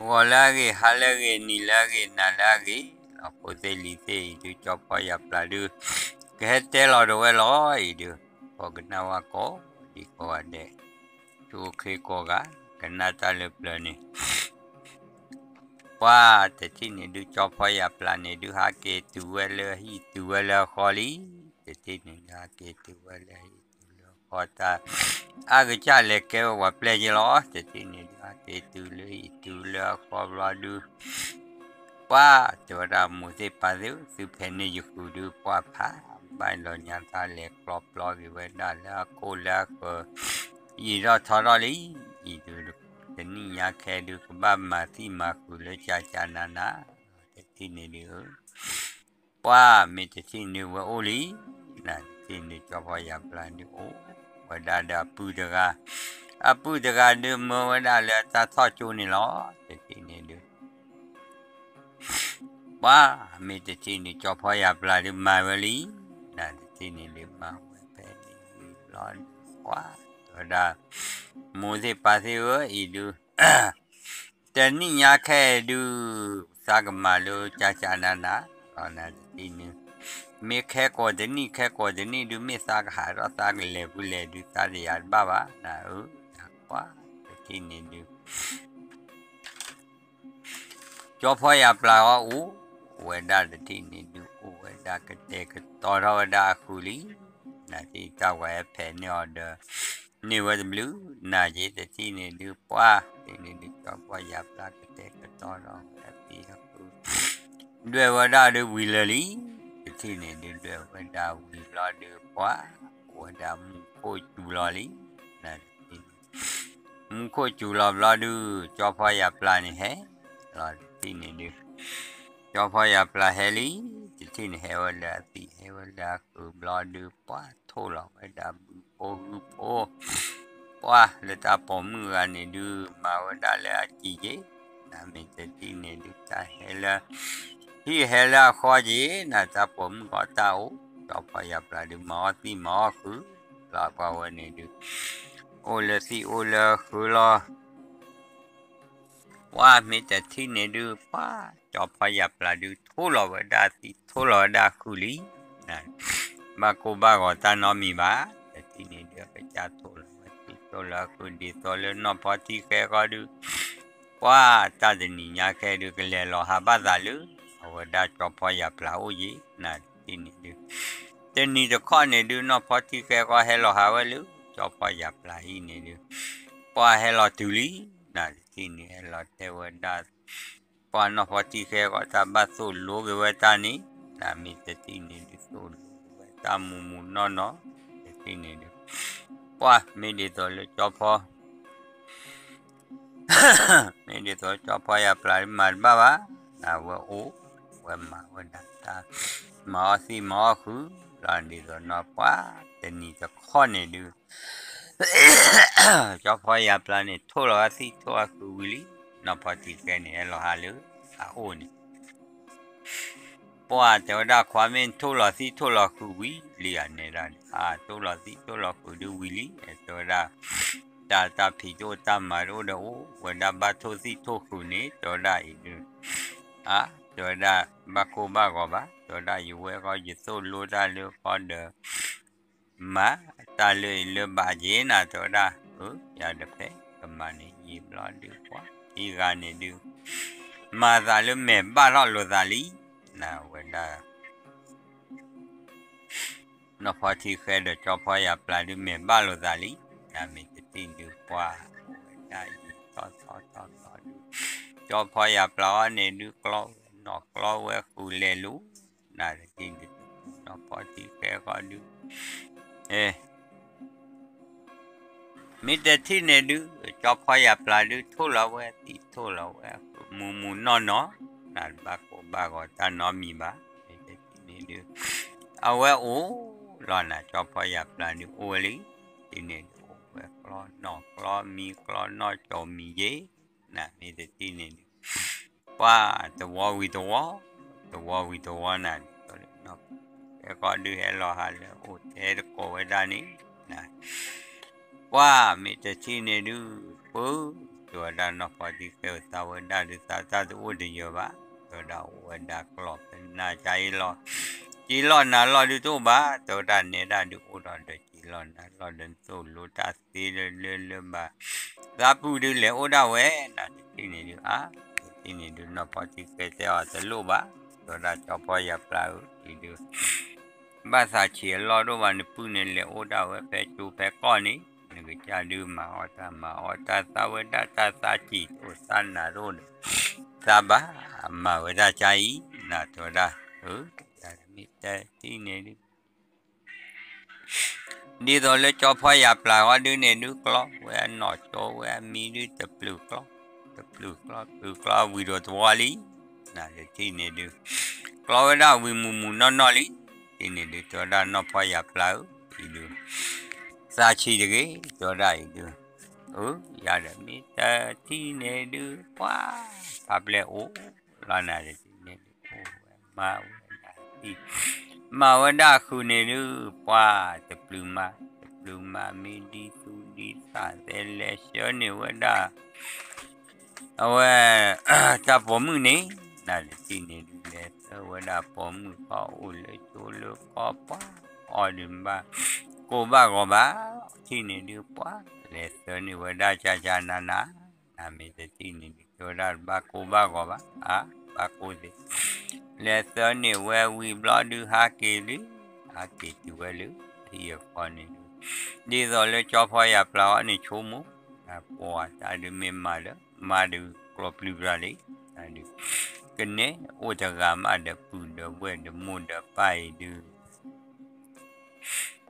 ဂီၤလၢအဂ့ၤ, ဟါလၢအဂ့ၤ, နံၤလၢအဂ့ၤ, နၤလၢအဂ့ၤ, လီၤဖိသ့ၣ်လံၤသ့ၣ်အံၤဒုး ကၠီဖီယၤပျၢ်ဒုး ကဟဲတဲလီၤတဝဲလီၤအံၤဒုး, ပှၤကနၣ်ဝဲကိးဒံကိးဂၤဒဲး, ဆူၣ်အိၣ်ချ့ကိးဂၤ, ကနၣ်တၢ်လၢပျၢၤန့ၣ် ပှၢ်တထံၣ်န့ၣ်ဒုး ကၠီဖီယၤပျၢ်န့ၣ်ဒုး ဟးက့ၤတုၤဝဲလၢဟံၣ်တုၤဝဲလၢအဃီလံ. တထံၣ်န့ၣ်ဒုး ဟးက့ၤတုၤဝဲလၢဟံၣ်တုၤလၢအဃီတၢ် အါကစၢ်လဲၤကဲဝဲပှၤပျဲၢ်က့လီၤ. တထံၣ်န့ၣ်ဒုး ဟးက့ၤတုၤလၢဟံၣ်တုၤလၢအဃီဘျီဒုး ပှၢ်တဲဝဲဒၣ် မိၢ်သ့ၣ်ပၢ်သ့ၣ်ဧၢ, သုဖဲးန့ၢ်ယဃုာ်ဒုး ပှၢ်ဖးဘၣ်လီၤညါ တၢ်လဲၤကျီပျီက့ၤဝဲဒၣ်လၢအခိၣ်လၢအဃၢၤ ယံာ်ထီၣ်ထီထီၣ်လံ. အံၤဒုး တနံၣ်ညါခဲဒုး ကဘၣ်မၤသံမၤဃုာ်လၢကၠးကၠးနးနး, တထံၣ်န့ၣ်ဒုး ပှၢ်မ့ၢ်တထံၣ်န့ၣ်ဝဲအိၣ်လံ, နတထံၣ်န့ၣ် ကၠီဖီယၤပျၢ်ဒုးအိၣ်ဝဲဒၣ်ဒီးအပုၢ်တဂၤ, အပုၢ်တဂၤဒုးမၢဝဲဒၣ်လၢတၢ်ထီၣ်ကၠိန့ၣ်လီၤ. တထံၣ်န့ၣ်ဒုး ပှၢ်မ့ၢ်တထံၣ်န့ၣ် ကၠီဖီယၤပျၢ်ဒုးမၤဝဲလံ, နတထံၣ်န့ၣ်ဒုးမၤဝဲဖဲန့ၣ်လံဘျီဒုး ပှၢ်တဲဝဲဒၣ် မိၢ်သ့ၣ်ပၢ်သ့ၣ်ဧၢ, အံၤဒုး တနံၣ်ညါခဲဒုး သးကမၤလၢကၠးကၠးနးနး, လီၤနတထံၣ်န့ၣ် မ့ၢ်ခဲကိးတနံၣ် ခဲကိးတနံၣ်ဒုး မ့ၢ်သးကဟးထီၣ်သးကလဲၤဖုလဲၤဒုး သးတယၤတဘၣ်ဘၣ် နအၢ, ပှၢ်တထံၣ်န့ၣ်ဒုး ကၠီဖီယၤပျၢ်အီၤအိၣ်ဝဲဒၣ်တထံၣ်န့ၣ်ဒုး အိၣ်ဝဲဒၣ်ကတဲာ်ကတီၤထီၣ်ဝဲဒၣ်အဃုာ်လံ, နတထံၣ်တၢ်ဝဲဖဲးန့ၢ်အီၤဒီး န့ၢ်ဝဲတဘျုးနၤက့ၤ တထံၣ်န့ၣ်ဒုး ပှၢ်တထံၣ်န့ၣ်ဒုး ကၠီဖီယၤပျၢ်ကတဲာ်ကတီၤထီၣ်ဝဲဒၣ်သံအဃုာ် ဒွဲၣ်ဝဲဒၣ်ဒုးဝံၤလၢာ်လံ, တထံၣ်န့ၣ်ဒုး ဒွဲၣ်ဝဲဒၣ်ဝံၤလီၤဒုး ပှၢ်အိၣ်ဝဲဒၣ်မူခိၣ်စူၤလီၤလံ, နတထံၣ်န့ၣ် မူခိၣ်စူၤလီၤဘျီဒုး ကၠီဖီယၤပျၢ်န့ၣ်ဟဲလီၤ တထံၣ်န့ၣ်ဒုး ကၠီဖီယၤပျၢ်ဟဲလံ, တထံၣ်န့ၣ်ဟဲဝဲလၢအသံ ဟဲဝဲလၢအဃုာ်ဘျီဒုး ပှၢ်ထိၣ်လီၤဝဲဒၣ်ဘုဖိဂုဖိ, ပှၢ်လၢတၢ်ပိာ်မုၣ်ဂၤန့ၣ်ဒုး မၤဝဲဒၣ်လၢအစံာ်က့ၤ, နမ့ၢ်တထံၣ်န့ၣ်ဒုး တၢ်ဟဲလၢ ဟံၣ်ဟဲလၢအဃီက့ၤ နတၢ်ပိာ်မုၣ်ဃီတၢ်အိၣ်, ကၠီဖီယၤပျၢ်ဒုး မၤအီၣ်သံမၤအီၣ်ဃုာ်, လီၤပှၤဝဲန့ၣ်ဒုး အိၣ်လၢသံၣ်အိၣ်လၢဃုာ်လီၤ ပှၢ်မ့ၢ်တထံၣ်န့ၣ်ဒုး ပှၢ်ကၠီဖီယၤပျၢ်ဒုး ထိၣ်လီၤဝဲဒၣ်သံၣ် ထိၣ်လီၤဝဲဒၣ်ဃုာ်လံ, ဘၣ်ကိၢ်ဘၣ်ဂီၤတၢ်နီတမံၤဘၣ်, တထံၣ်န့ၣ်ဒုး အကစၢ်ထိၣ်လီၤဝဲသံၣ် ထိၣ်လီၤဃုာ် ဒ်သိးလၢနီၢ်ဖီထံဃဲဃီဒုး ပှၢ်တၢ်တနံၤညါခဲဒုး ကလဲၤလီၤဟးဘၣ်သးလၢ အဝဲဒၣ်ကၠီဖီယၤပျၢ်အိၣ်ယံၤ နတထံၣ်န့ၣ်ဒုး တနံၤတခီန့ၣ်ဒုး နီၢ်ဖီထံဃဲဃီဟဲလီၤဟးဝဲလၢ ကၠီဖီယၤပျၢ်ဟံၣ်န့ၣ်ဒုး ပှၢ်ဟဲလီၤတုၤလံ, နတထံၣ်န့ၣ် ဟဲလီၤတဲဝဲဒၣ် ပှၢ်နီၢ်ဖီထံဃဲဃီတၢ်ဘၣ်သိၣ်လိက့ၤဝဲတၢ်န့ၣ်, နမ့ၢ်တထံၣ်န့ၣ်ဒုး သိၣ်လိက့ၤဝဲတၢ်မူးမူးနီၢ်နီၢ်, တထံၣ်န့ၣ်ဒုး ပှၢ်မ့ၢ်ဒ်သိးလၢကၠီဖီ မ့ၢ်ဒ်သိးကၠီဖီယၤပျၢ်မၤတဘၣ်ဘၣ်, နဝဲအိၣ်ဝဲမၤဝဲဒၣ်တၢ် မၤအီၣ်သံၣ်မၤအီၣ်ဃုာ်, လီၤဒ်သိးနီၢ်ပှၢ်တနံၤတခီန့ၣ်ဒုး ကၠီဖီယၤပျၢ်န့ၣ် ထိၣ်လီၤဝဲသံၣ်ထိၣ်ဝဲဃုာ်ဝံၤလံ, နီၢ်ဖီထံဃဲန့ၣ် ဟဲလီၤဟးလၢအအိၣ်န့ၣ် ပှၢ်တဲဝဲဒၣ် ခွါမ့ၢ်ထိၣ်လီၤသံၣ်ထိၣ်လီၤဃုာ်ဝံၤလံဧါန့ၣ်ဒၣ်, အါ ထိၣ်လီၤသံၣ်ထိၣ်လီၤဃုာ်ဒုးဝံၤလံ, တဲဝဲဒၣ် တၢ်တၢ်ဖံးတအိၣ်တၢ်မၤတအိၣ်ဒီးအိၣ်ဝဲဒၣ်ဘၣ်ထိၣ်သံၣ်ထိၣ်ဃုာ်န့ၣ် တဲဝဲဒၣ်အံၤဒုး အါ တဲဝဲဒၣ် ဘၣ်ကိၢ်ဘၣ်ဂီၤဘၣ်, တဲဝဲဒၣ်ယဝဲဃီယသိၣ်လိတၢ်လၢဃီဒီး မၤတၢ်လၢအံၤလၢဘၣ်က့ၤနၤ တဲဝဲဒၣ်, အၢ ယၤဒီးဖဲကမၤန့ၣ် ယံာ်ဘျီဒုး ပှၢ်ထံဂၤန့ၣ်ဒုး မၤသးလၢမဲာ်ဘၣ်ထီၣ်လိာ်သးလံ, နဝဲဒၣ် နီၢ်ဖီထံဃဲဒီးကၠီဖီယၤပျၢ်ဒုး မဲာ်ဘၣ်လိာ်သးလံ, နမ့ၢ်တထံၣ်ဒုး ပှၢ်ဝဲဒၣ်ယံာ်ထီၣ်ထီၣ်ထီၣ်ထီၣ်ဒုး ကၠီဖီယၤပျၢ်အီၤန့ၣ်ဒုး ကျီဝဲနီၢ်ကျီဝဲဃုာ်လဲၤလူၤ, နတထံၣ်ဒုး နီၢ်ဖီထံဃဲဃီဒုး မ့ၢ်တထံၣ်န့ၣ်ဒုး ကၠီဖီယၤပျၢ်ဒုး ထိၣ်လီၤဝဲသံၣ်ထိၣ်လီၤဝဲမူးမူးနီၢ်နီၢ်, နတဘၣ်ကိၢ်ဘၣ်ဂီၤတၢ်နီတမံၤဘၣ်, မ့ၢ်တထံၣ်န့ၣ်ဒုး အဝဲအိၣ်လီၤနၤ ကၠီဖီယၤပျၢ်ဒုးအိၣ်ဝဲလံ, တထံၣ်န့ၣ်ဒုး အိၣ်ဝဲကျီနီၢ်ကျီမံၤကျီနီၢ်ကၠီမံၤယ့ၣ်, နမ့ၢ်တထံၣ်န့ၣ်ဒုး ပှၢ်တဝီဝံၤတဝီ, တဝီဝံၤတဝီနၤဒုး လၢနီၢ်ဖီထံဃဲဃီဒုးဟဲလီၤဟးလၢအိၣ်ထဲတကိးဝဲဒၣ်န့ၣ်, ပှၢ်မ့ၢ်တထံၣ်န့ၣ်ဒုး ပၢ် တဲဝဲဒၣ်နီၢ်ဖီထံဃဲဧၢ သးဝဲဒၣ်ဒုးသးတၢ်တအိၣ်တယၢၤဘၣ်, တဲဝဲဒၣ်အိၣ်ဝဲဒၣ်ကျီၢ်ဖဲနၤကါအံၤလီၤ, က့လီၢ်နၤလီၢ်ဒုးတအိၣ်ဘၣ်, တဲဝဲဒၣ်နဲဒၣ်ဒုးအိၣ်ဒီးဒီးက့လီၢ်နၤလီၢ်ဒီးသိၣ်လိတၢ်သ့လၢလၢလၢဘၣ်, သးပုၢ်ဒုးလဲၤအိၣ်ဒၣ်ဝဲ, နတထံၣ်န့ၣ်ဒုးအါ, တထံၣ်န့ၣ်ဒုးနီၢ်ဖီထံဃဲတဲအီၤတလိၣ်ဘၣ်, တဲဝဲဒၣ်ကၠီဖီယၤပျၢ်ဧၢ အံၤဒုး ဘၣ်သးဆံးအလီၢ်ဒိၣ်ဘၣ် နပုၢ်န့ၣ်လဲၤအိၣ်ဒၣ်ဝဲဖဲကၠိဖဲကီၢ်န့ၣ်, နကစၢ်ဒုးမၤအီၣ်တၢ်မၤအီၣ်တၢ်သးဝဲဒၣ်တၢ်သးဆံးတအိၣ်သးနးတအိၣ်ဒီး, သးဘၣ်မၤဝဲဒၣ်ကါအံၤ, နတဲဝဲဒၣ်, မ့ၢ်တထံၣ်န့ၣ်ဒုး ဒ်သိးလၢကၠီဖီယၤပျၢ်ဂီၢ်ဒုးန့ၣ်ဒုးကျီဝဲအနီၢ်ကၠီဝဲအမံၤဒုးတပျုာ်ကျီ, တပျုာ်ကျီ ပျုာ်ကျီဝံၤဒီးတဝီလံ, နတထံၣ်န့ၣ်ဒုး, ကျီဝဲဒၣ်ဝံၤမုာ်မုာ်နီၢ်နီၢ်လံ, တထံၣ်န့ၣ်ဒုး တဲဝဲဒၣ်နီၢ်ဖီယၤပျၢ်ဧၢ, အံၤဒုး သးဆံးတဂ့ၤ, တဲဝဲဒၣ်အံၤဒုး, အၢ ယၤဒီးမ့ၢ်တထံၣ်န့ၣ်ဒုး ပှၤ ဖးပျဲၢ်အိၣ်လီၤနၤတထံၣ်န့ၣ်ဒုး အိၣ်ဝဲမၤဝဲဒၣ်သံ, မၤဝဲဒၣ်ဃုာ်န့ၣ်ဒုး ပှၤ တပျုာ်မၤ တပျုာ်မၤမ့ၢ်ဒ်သူၣ်ဒ်သးသဲလဲၤဆှၢန့ၢ်ဝဲဒၣ် အဝဲ တၢ်ပိာ်မုၣ်န့ၣ် နတထံၣ်န့ၣ်ဒုး လဲၤသၢဝဲဒၣ်ပိာ်မုၣ်ခီအိၣ်လၢကၠိလၢကီၢ်ပှၤ အီၣ်ဒုးဘၣ်ကိၢ်ဘၣ်ဂီၤဘၣ်, ထံၣ်န့ၣ်ဒုးပှၤ လဲၤသၢန့ၢ်ဝဲဒၣ်ကၠၢကၠၢနးနး, နမ့ၢ်တထံၣ်န့ၣ်ဒုး တဲဝဲဒၣ်တဘၣ်ကိၢ်ဘၣ်ဂီၤဘၣ် အါ ဘၣ်ကိၢ်သ့, လဲၤသၢန့ၢ်ဝဲဝံၤဘျီဒုးဟးက့ၤလံ, ဟးက့ၤတုၤဝဲလၢ ဟံၣ်အဃီန့ၣ်ဒုး ဒ်သိးလၢကၠီဖီယၤပျၢ်အီၤန့ၣ်ဆိကမိၣ်, ပှၤတၢ်ဒုးမ့ၢ်မၤဒီး မၤဒုးကျိးပျုၤပြၤလံ, တၢ်ဒုး ကနဲအိၣ်တဂၤမးဒီးပုၢ်ဒီးဝဲၢ်ဒီးမိၢ်ဒီးပၢ်အံၤဒုး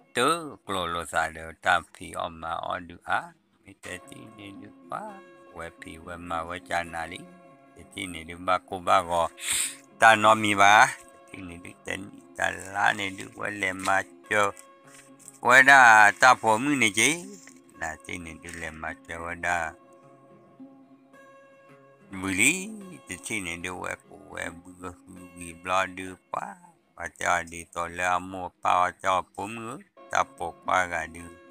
တကျိးလိာ်သးဒီးတၢ်ဖံးအီၣ်မၤအီၣ်ဒုးအါ, မ့ၢ်တထံၣ်န့ၣ်ဒုးပှၤ ဝဲဖံးဝဲမၤဝဲကၢနၤလံ, တထံၣ်န့ၣ်ဒုးဘၣ်ကိၢ်ဘၣ်ဂီၤ တၢ်နီတမံၤဘၣ်, တထံၣ်န့ၣ်ဒုးတနံၣ်တလါန့ၣ်ဒုး ဝဲလဲၤမၤစၢၤ ဝဲဒၣ်တၢ်ပိာ်မုၣ်န့ၣ်က့ၤ, နတထံၣ်န့ၣ်ဒုးလဲၤမၤစၢၤဝဲဒၣ် ဝံၤလံ, တထံၣ်န့ၣ်ဒုးဝဲကူးဝဲဘုဂၤဃုဝံၤဘျီဒုးပှၤ, ပှၤတဲအီၤဒ်သိးလၢအမိၢ်အပၢ်အီၤတဲအီၤပိာ်မုၣ်ဧၢ, တၢ်ပိာ်ခွါဂၤဒုး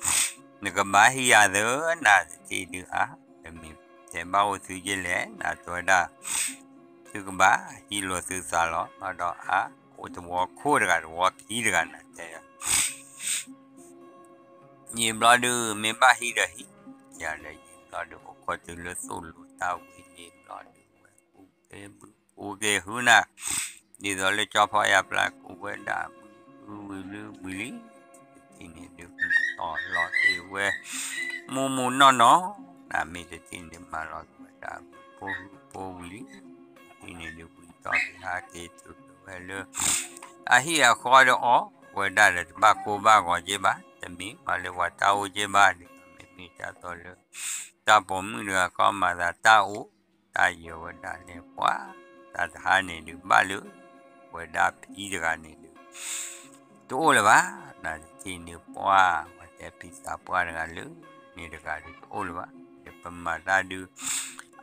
နကဘၣ်ဟံးယၤသၢနၤတထံၣ်ဒုးအါ, တမ့ၢ်တဲဘၣ်အိၣ်သုက့လဲၣ် နတဲဝဲဒၣ် သုကဘၣ်ဟံးလိာ်သုသးလီၤ, ဒီးအါ အိၣ်တဝီခိၣ်တဂၤတဝီခံတဂၤနၤတဲ ယံာ်ဘျီဒုး မ့ၢ်ဘၣ်ဟံးဒီးဟံး, ယၤဒီးယံာ်ဘျီဒုး အိၣ်ခိးတုၤလၢသိၣ်လိတၢ်ဝံၤယံာ်ဘျီဒုး ဝဲကူးက့ၤဘုကူးက့ၤဟုနၤ, ဒ်သိးလၢကၠီဖီယၤပျၢ်ကူးဝဲဒၣ်ဘုဝံၤလၢဝံၤလံ, တထံၣ်န့ၣ်ဒုး တီၢ်လီၤက့ၤဝဲ မူမူနီၢ်နီၢ်, နမ့ၢ်တထံၣ်န့ၣ်မၤလီၤက့ၤဝဲဒၣ်ဘုဖိဟုဖိဝံၤလံ, တထံၣ်န့ၣ်ဒုးဝံၤတီၢ်က့ၤဟးက့ၤတုၤက့ၤဝဲလၢ အဟံၣ်အဃီဒီးအီၣ်ဝဲဒၣ်ဒီးတဘၣ်ကိၢ်ဘၣ်ဂီၤက့ဘၣ်, တမ့ၢ်ဘၣ်လၢပှၤတၢ်အိၣ်က့ဘၣ်, ဒ်သိးမ့မ့ၢ်ဒ်သိးလၢ တၢ်ပိာ်မုၣ်တဂၤကီမၤသးတၢ်အိၣ်, တၢ်ယၢၤဝဲဒၣ်လဲၤပှၤ, တၢ်တဟါန့ၣ်ဒုးဘၣ်လၢ ဝဲဒၣ်ဖံတဂၤန့ၣ်ဒုး တအိၣ်လၢၤဘၣ်, နတထံၣ်န့ၣ်ပှၤ, ဝဲတဲဖံသးပှၢ်တဂၤလၢ န့ၣ်တဂၤဒုးတအိၣ်လၢၤဘၣ်, ဒီးပမၤတၢ်ဒုး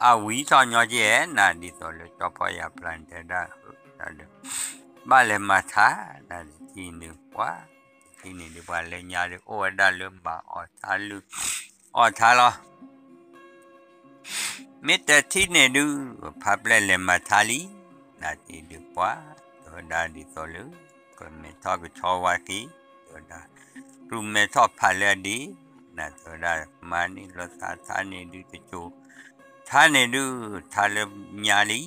အဝံၤထီၣ်ညီကဲဧဲ နဒ်သိးလၢကၠီဖီယၤပျၢ်န့ၣ်တဲဒၣ်ဧၢ, တၢ်ဒုး ဘၣ်လဲၤမၤထါ, နတထံၣ်န့ၣ်ပှၤ, တထံၣ်န့ၣ်ဒုးပှၤလၢညါဒုးအိၣ်ဝဲဒၣ်လၢမၤအီၣ်ထါလုၢ် အီၣ်ထါလီၤ မ့ၢ်တထံၣ်န့ၣ်ဒုး ဖးပျဲၢ်လဲၤမၤထါလံ, နတထံၣ်ဒုးပှၤ, တဲဝဲဒၣ်ဒ်သိးလၢ ကမဲာ်ထီၣ်ကဆီဝါက့ၤ, တဲဝဲဒၣ် ကမဲာ်ထီၣ်ဖးလၢအဒံး, နတဲဝဲဒၣ် မၤန့ၢ်လိာ်သးထါန့ၣ်ဒုးတစိၤ, ထါန့ၣ်ဒုး ထါလၢညါလံ,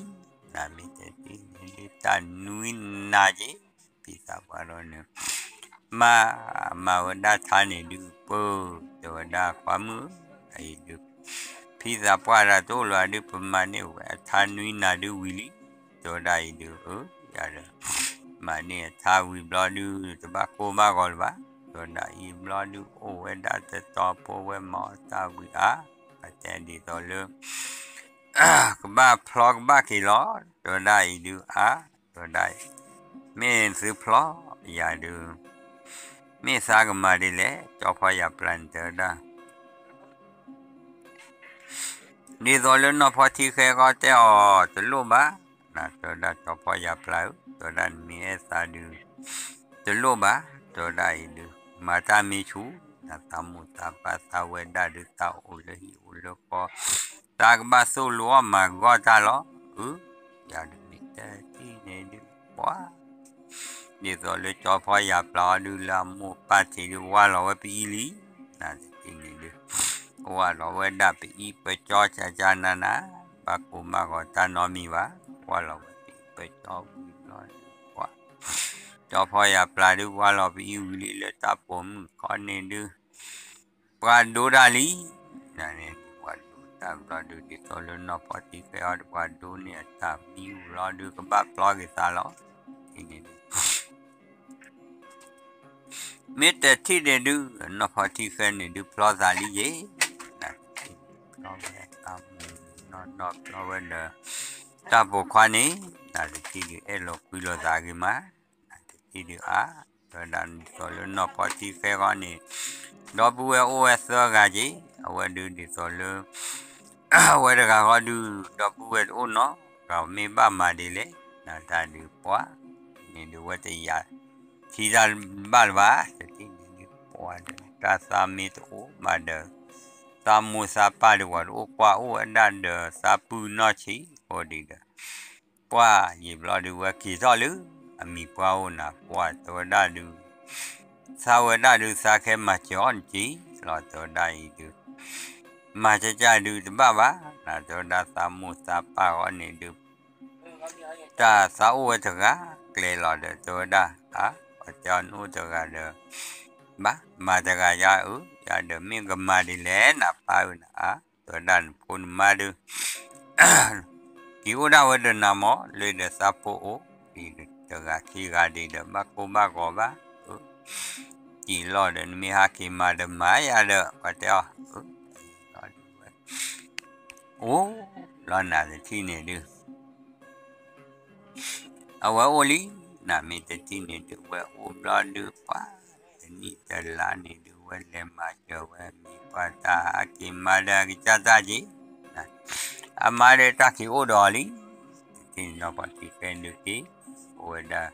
နမ့ၢ်တထံၣ်န့ၣ်ဒုးတၢ်နွံနၤက့ၤ, ဖံသးပှၢ်ဒီးန့ၣ် မၤ, မၤဝဲဒၣ်ထါန့ၣ်ဒုးပၢ, တဲဝဲဒၣ်ပှၤမုၣ်, အအံၤဒုး ဖံသးပှၢ်တဂၤတအိၣ်လၢၤဒုး ပမၤန့ၢ်ဝဲအထါနွံနၤဒုးဝံၤလံ, တဲဝဲဒၣ်အံၤဒုး အၢ ယၤဒီး မၤန့ၢ်အထါဝံၤဘျီဒုး တဘၣ်ကိၢ်ဘၣ်ဂီၤလၢၤဘၣ်, တဲဝဲဒၣ်အံၤဘျီဒုး အိၣ်ဝဲဒၣ်တတီၤဖိဝဲမၤအီၣ်တၢ်ဝံၤအါ, အတဲဒ်သိးလၢ ကဘၣ်ဖျီကဘၣ်က့ၤလီၤ, တဲဝဲဒၣ်အံၤဒုးအါ, တဲဝဲဒၣ် မ့ၢ်သုဖျီယၤဒုး မ့ၢ်သးကမၤဒ်လဲၣ်, ကၠီဖီယၤပျၢ်န့ၣ်တဲဝဲဒၣ် ဒ်သိးလၢနီၢ်ဖီထံဃဲဃီတဲအီၤတလိၣ်ဘၣ်, နတဲဝဲဒၣ်ကၠီဖီယၤပျၢ်ဧၢ, တဲဝဲဒၣ်နမ့ၢ်အဲၣ်သးဒုး တလိၣ်ဘၣ်, တဲဝဲဒၣ်အံၤဒုး မၤတၢ်မ့ၢ်ဆူၣ်, နသးမိၢ်သးပၢ်သးဝဲဒၣ်ဒုးသးအိၣ်လၢဟံၣ်အိၣ်လၢဃီ သးကဘၣ်သိၣ်လိအီၣ်မၤဂီၢ်တၢ်လီၤ. အၢ ယၤတမ့ၢ်တထံၣ်န့ၣ်ဒုး ပှၤ ဒ်သိးလၢကၠီဖီယၤပျၢ်အီၤဒုးလၢအမိၢ်ပၢ်ထံးဒုး ဝၢ်လီၤဝဲပအံၤလံ, နတထံၣ်န့ၣ်ဒုး ဝၢ်လီၤဝဲဒၣ်ပအံၤပၢကၠီကၠၢ်ကၠၢ်နးနး, ဘၣ်ကိၢ်ဘၣ်ဂီၤတၢ်နီတမံၤဘၣ်, ဝၢ်လီၤဝဲပအံၤပၢကၠီဝံၤဘျီဒုး ပှၤ ကၠီဖီယၤပျၢ်ဒုး ဝၢ်လီၤပအံၤဝံၤလံလၢတၢ်ပိာ်မုၣ်ခီန့ၣ်ဒုး ပှၤဒိတၢ်လံ, နန့ၣ် ပှၤဒိတၢ်ဘျီဒုး ဒ်သိးလၢနီၢ်ဖီထံဃဲအီၤဒီး ပှၤဒိန့ၢ်အတၢ်မံဝံၤလီၤဒုး ကဘၣ်ပျီက့ၤသးလီၤ. န့ၣ်ဒုး မ့ၢ်တထံၣ်န့ၣ်ဒုး နီၢ်ဖီထံဃဲန့ၣ်ဒုး ပျီသးလံယ့ၤ, နတထံၣ်န့ၣ် ပျီဝဲတၢ်မူနီၢ်နီၢ် ပျီဝဲဒီး တၢ်ပိာ်ခွါန့ၣ် နတထံၣ်ဒုး အဲၣ်လိာ်ကွံလိာ်သးဂ့ၤမး, နတထံၣ်ဒုးအါ, တဲဝဲဒၣ်ဒ်သိးလၢနီၢ်ဖီထံဃဲဃီန့ၣ် ဒီပုၢ်ဝဲၢ်အိၣ်ဝဲသၢဂၤက့ၤ, အဝဲဒုးဒ်သိးလၢ အဝဲတဂၤဃီဒုး ဒီပုၢ်ဝဲၢ်တအိၣ်နီတဂၤ မ့ၢ်ဘၣ်မၤဒ်လဲၣ်, နတၢ်ဒုးပှၤ န့ၣ်ဒုးဝဲတယာ် ထံတၢ်ဘၣ်လၢၤဘၣ်, တထံၣ်န့ၣ်ဒုးပှၤဒီး တၢ်သးမ့ၢ်တအိၣ်ဘၣ်ဒီး သးမိၢ်သးပၢ်ဒုးပှၤတအိၣ်ကွၢ်အိၣ်ဝဲဒၣ်ဒီး သးပုၢ်နီၢ်ဆံးဃိဒုးဒီး ပှၤယံာ်ဘျီဒုးဝဲက့ၤထီၣ်လၢ အမံၤပှၢ်အိၣ်နၤ ပှၤတဲဝဲဒၣ်ဒုး သးဝဲဒၣ်ဒုး သးခဲမၤစၢၤအီၤန့ၣ်က့ၤလီၤ တဲဝဲဒၣ်အံၤဒုး မၤကၢကၢဒုးတဘၣ်ဘၣ်, နတဲဝဲဒၣ်သးမိၢ်သးပၢ်အီၤန့ၣ်ဒုး တၢ်သးအိၣ်ဝဲတဂၤကျဲလီၤဒီး တဲဝဲဒၣ် အါ ပှၤတဲအီၤနအိၣ်တဂၤဒီး ဘၣ်မၤတဂၤယါအၢ ယါဒီးမ့ၢ်ကမၤဒ်လဲၣ်နပၢ်ဧၢနအါ, တဲဝဲဒၣ်နဖိနမါဒုး က့ၤအိၣ်ဒၣ်ဝဲဒီးနၤမး လၢဒီးသးဖိအိၣ် ဒ်တဂၤခံဂၤဒ်ဒီး ဘၣ်ကိၢ်ဘၣ်ဂီၤဘၣ်, အၢ က့ၤလီၤဒီး နမ့ၢ်ဟးက့ၤမၤဒီးမၤယါဒီး ပှၤတဲအီၤ အၢ ဒ်ဝဲ အိၣ်လီၤနၤတထံၣ်န့ၣ်ဒုး အဝဲအိၣ်လံ, နမ့ၢ်တထံၣ်န့ၣ်ဒုး ဝဲအိၣ်ဘျီဒုး ပှၤ တနံၣ်တလါန့ၣ်ဒုး ဝဲလဲၤမၤစၢၤဝဲမံၤပှၢ်တၢ် ဟးက့ၤမၤဒီးအကစၢ်တၢ်က့ၤ, အမါဒီးတၢ်က့ၤအိၣ်ဒီးအီၤလံ, တထံၣ်န့ၣ်နီၢ်ဖီထံဃဲဒုးက့ၤ အိၣ်ဝဲဒၣ်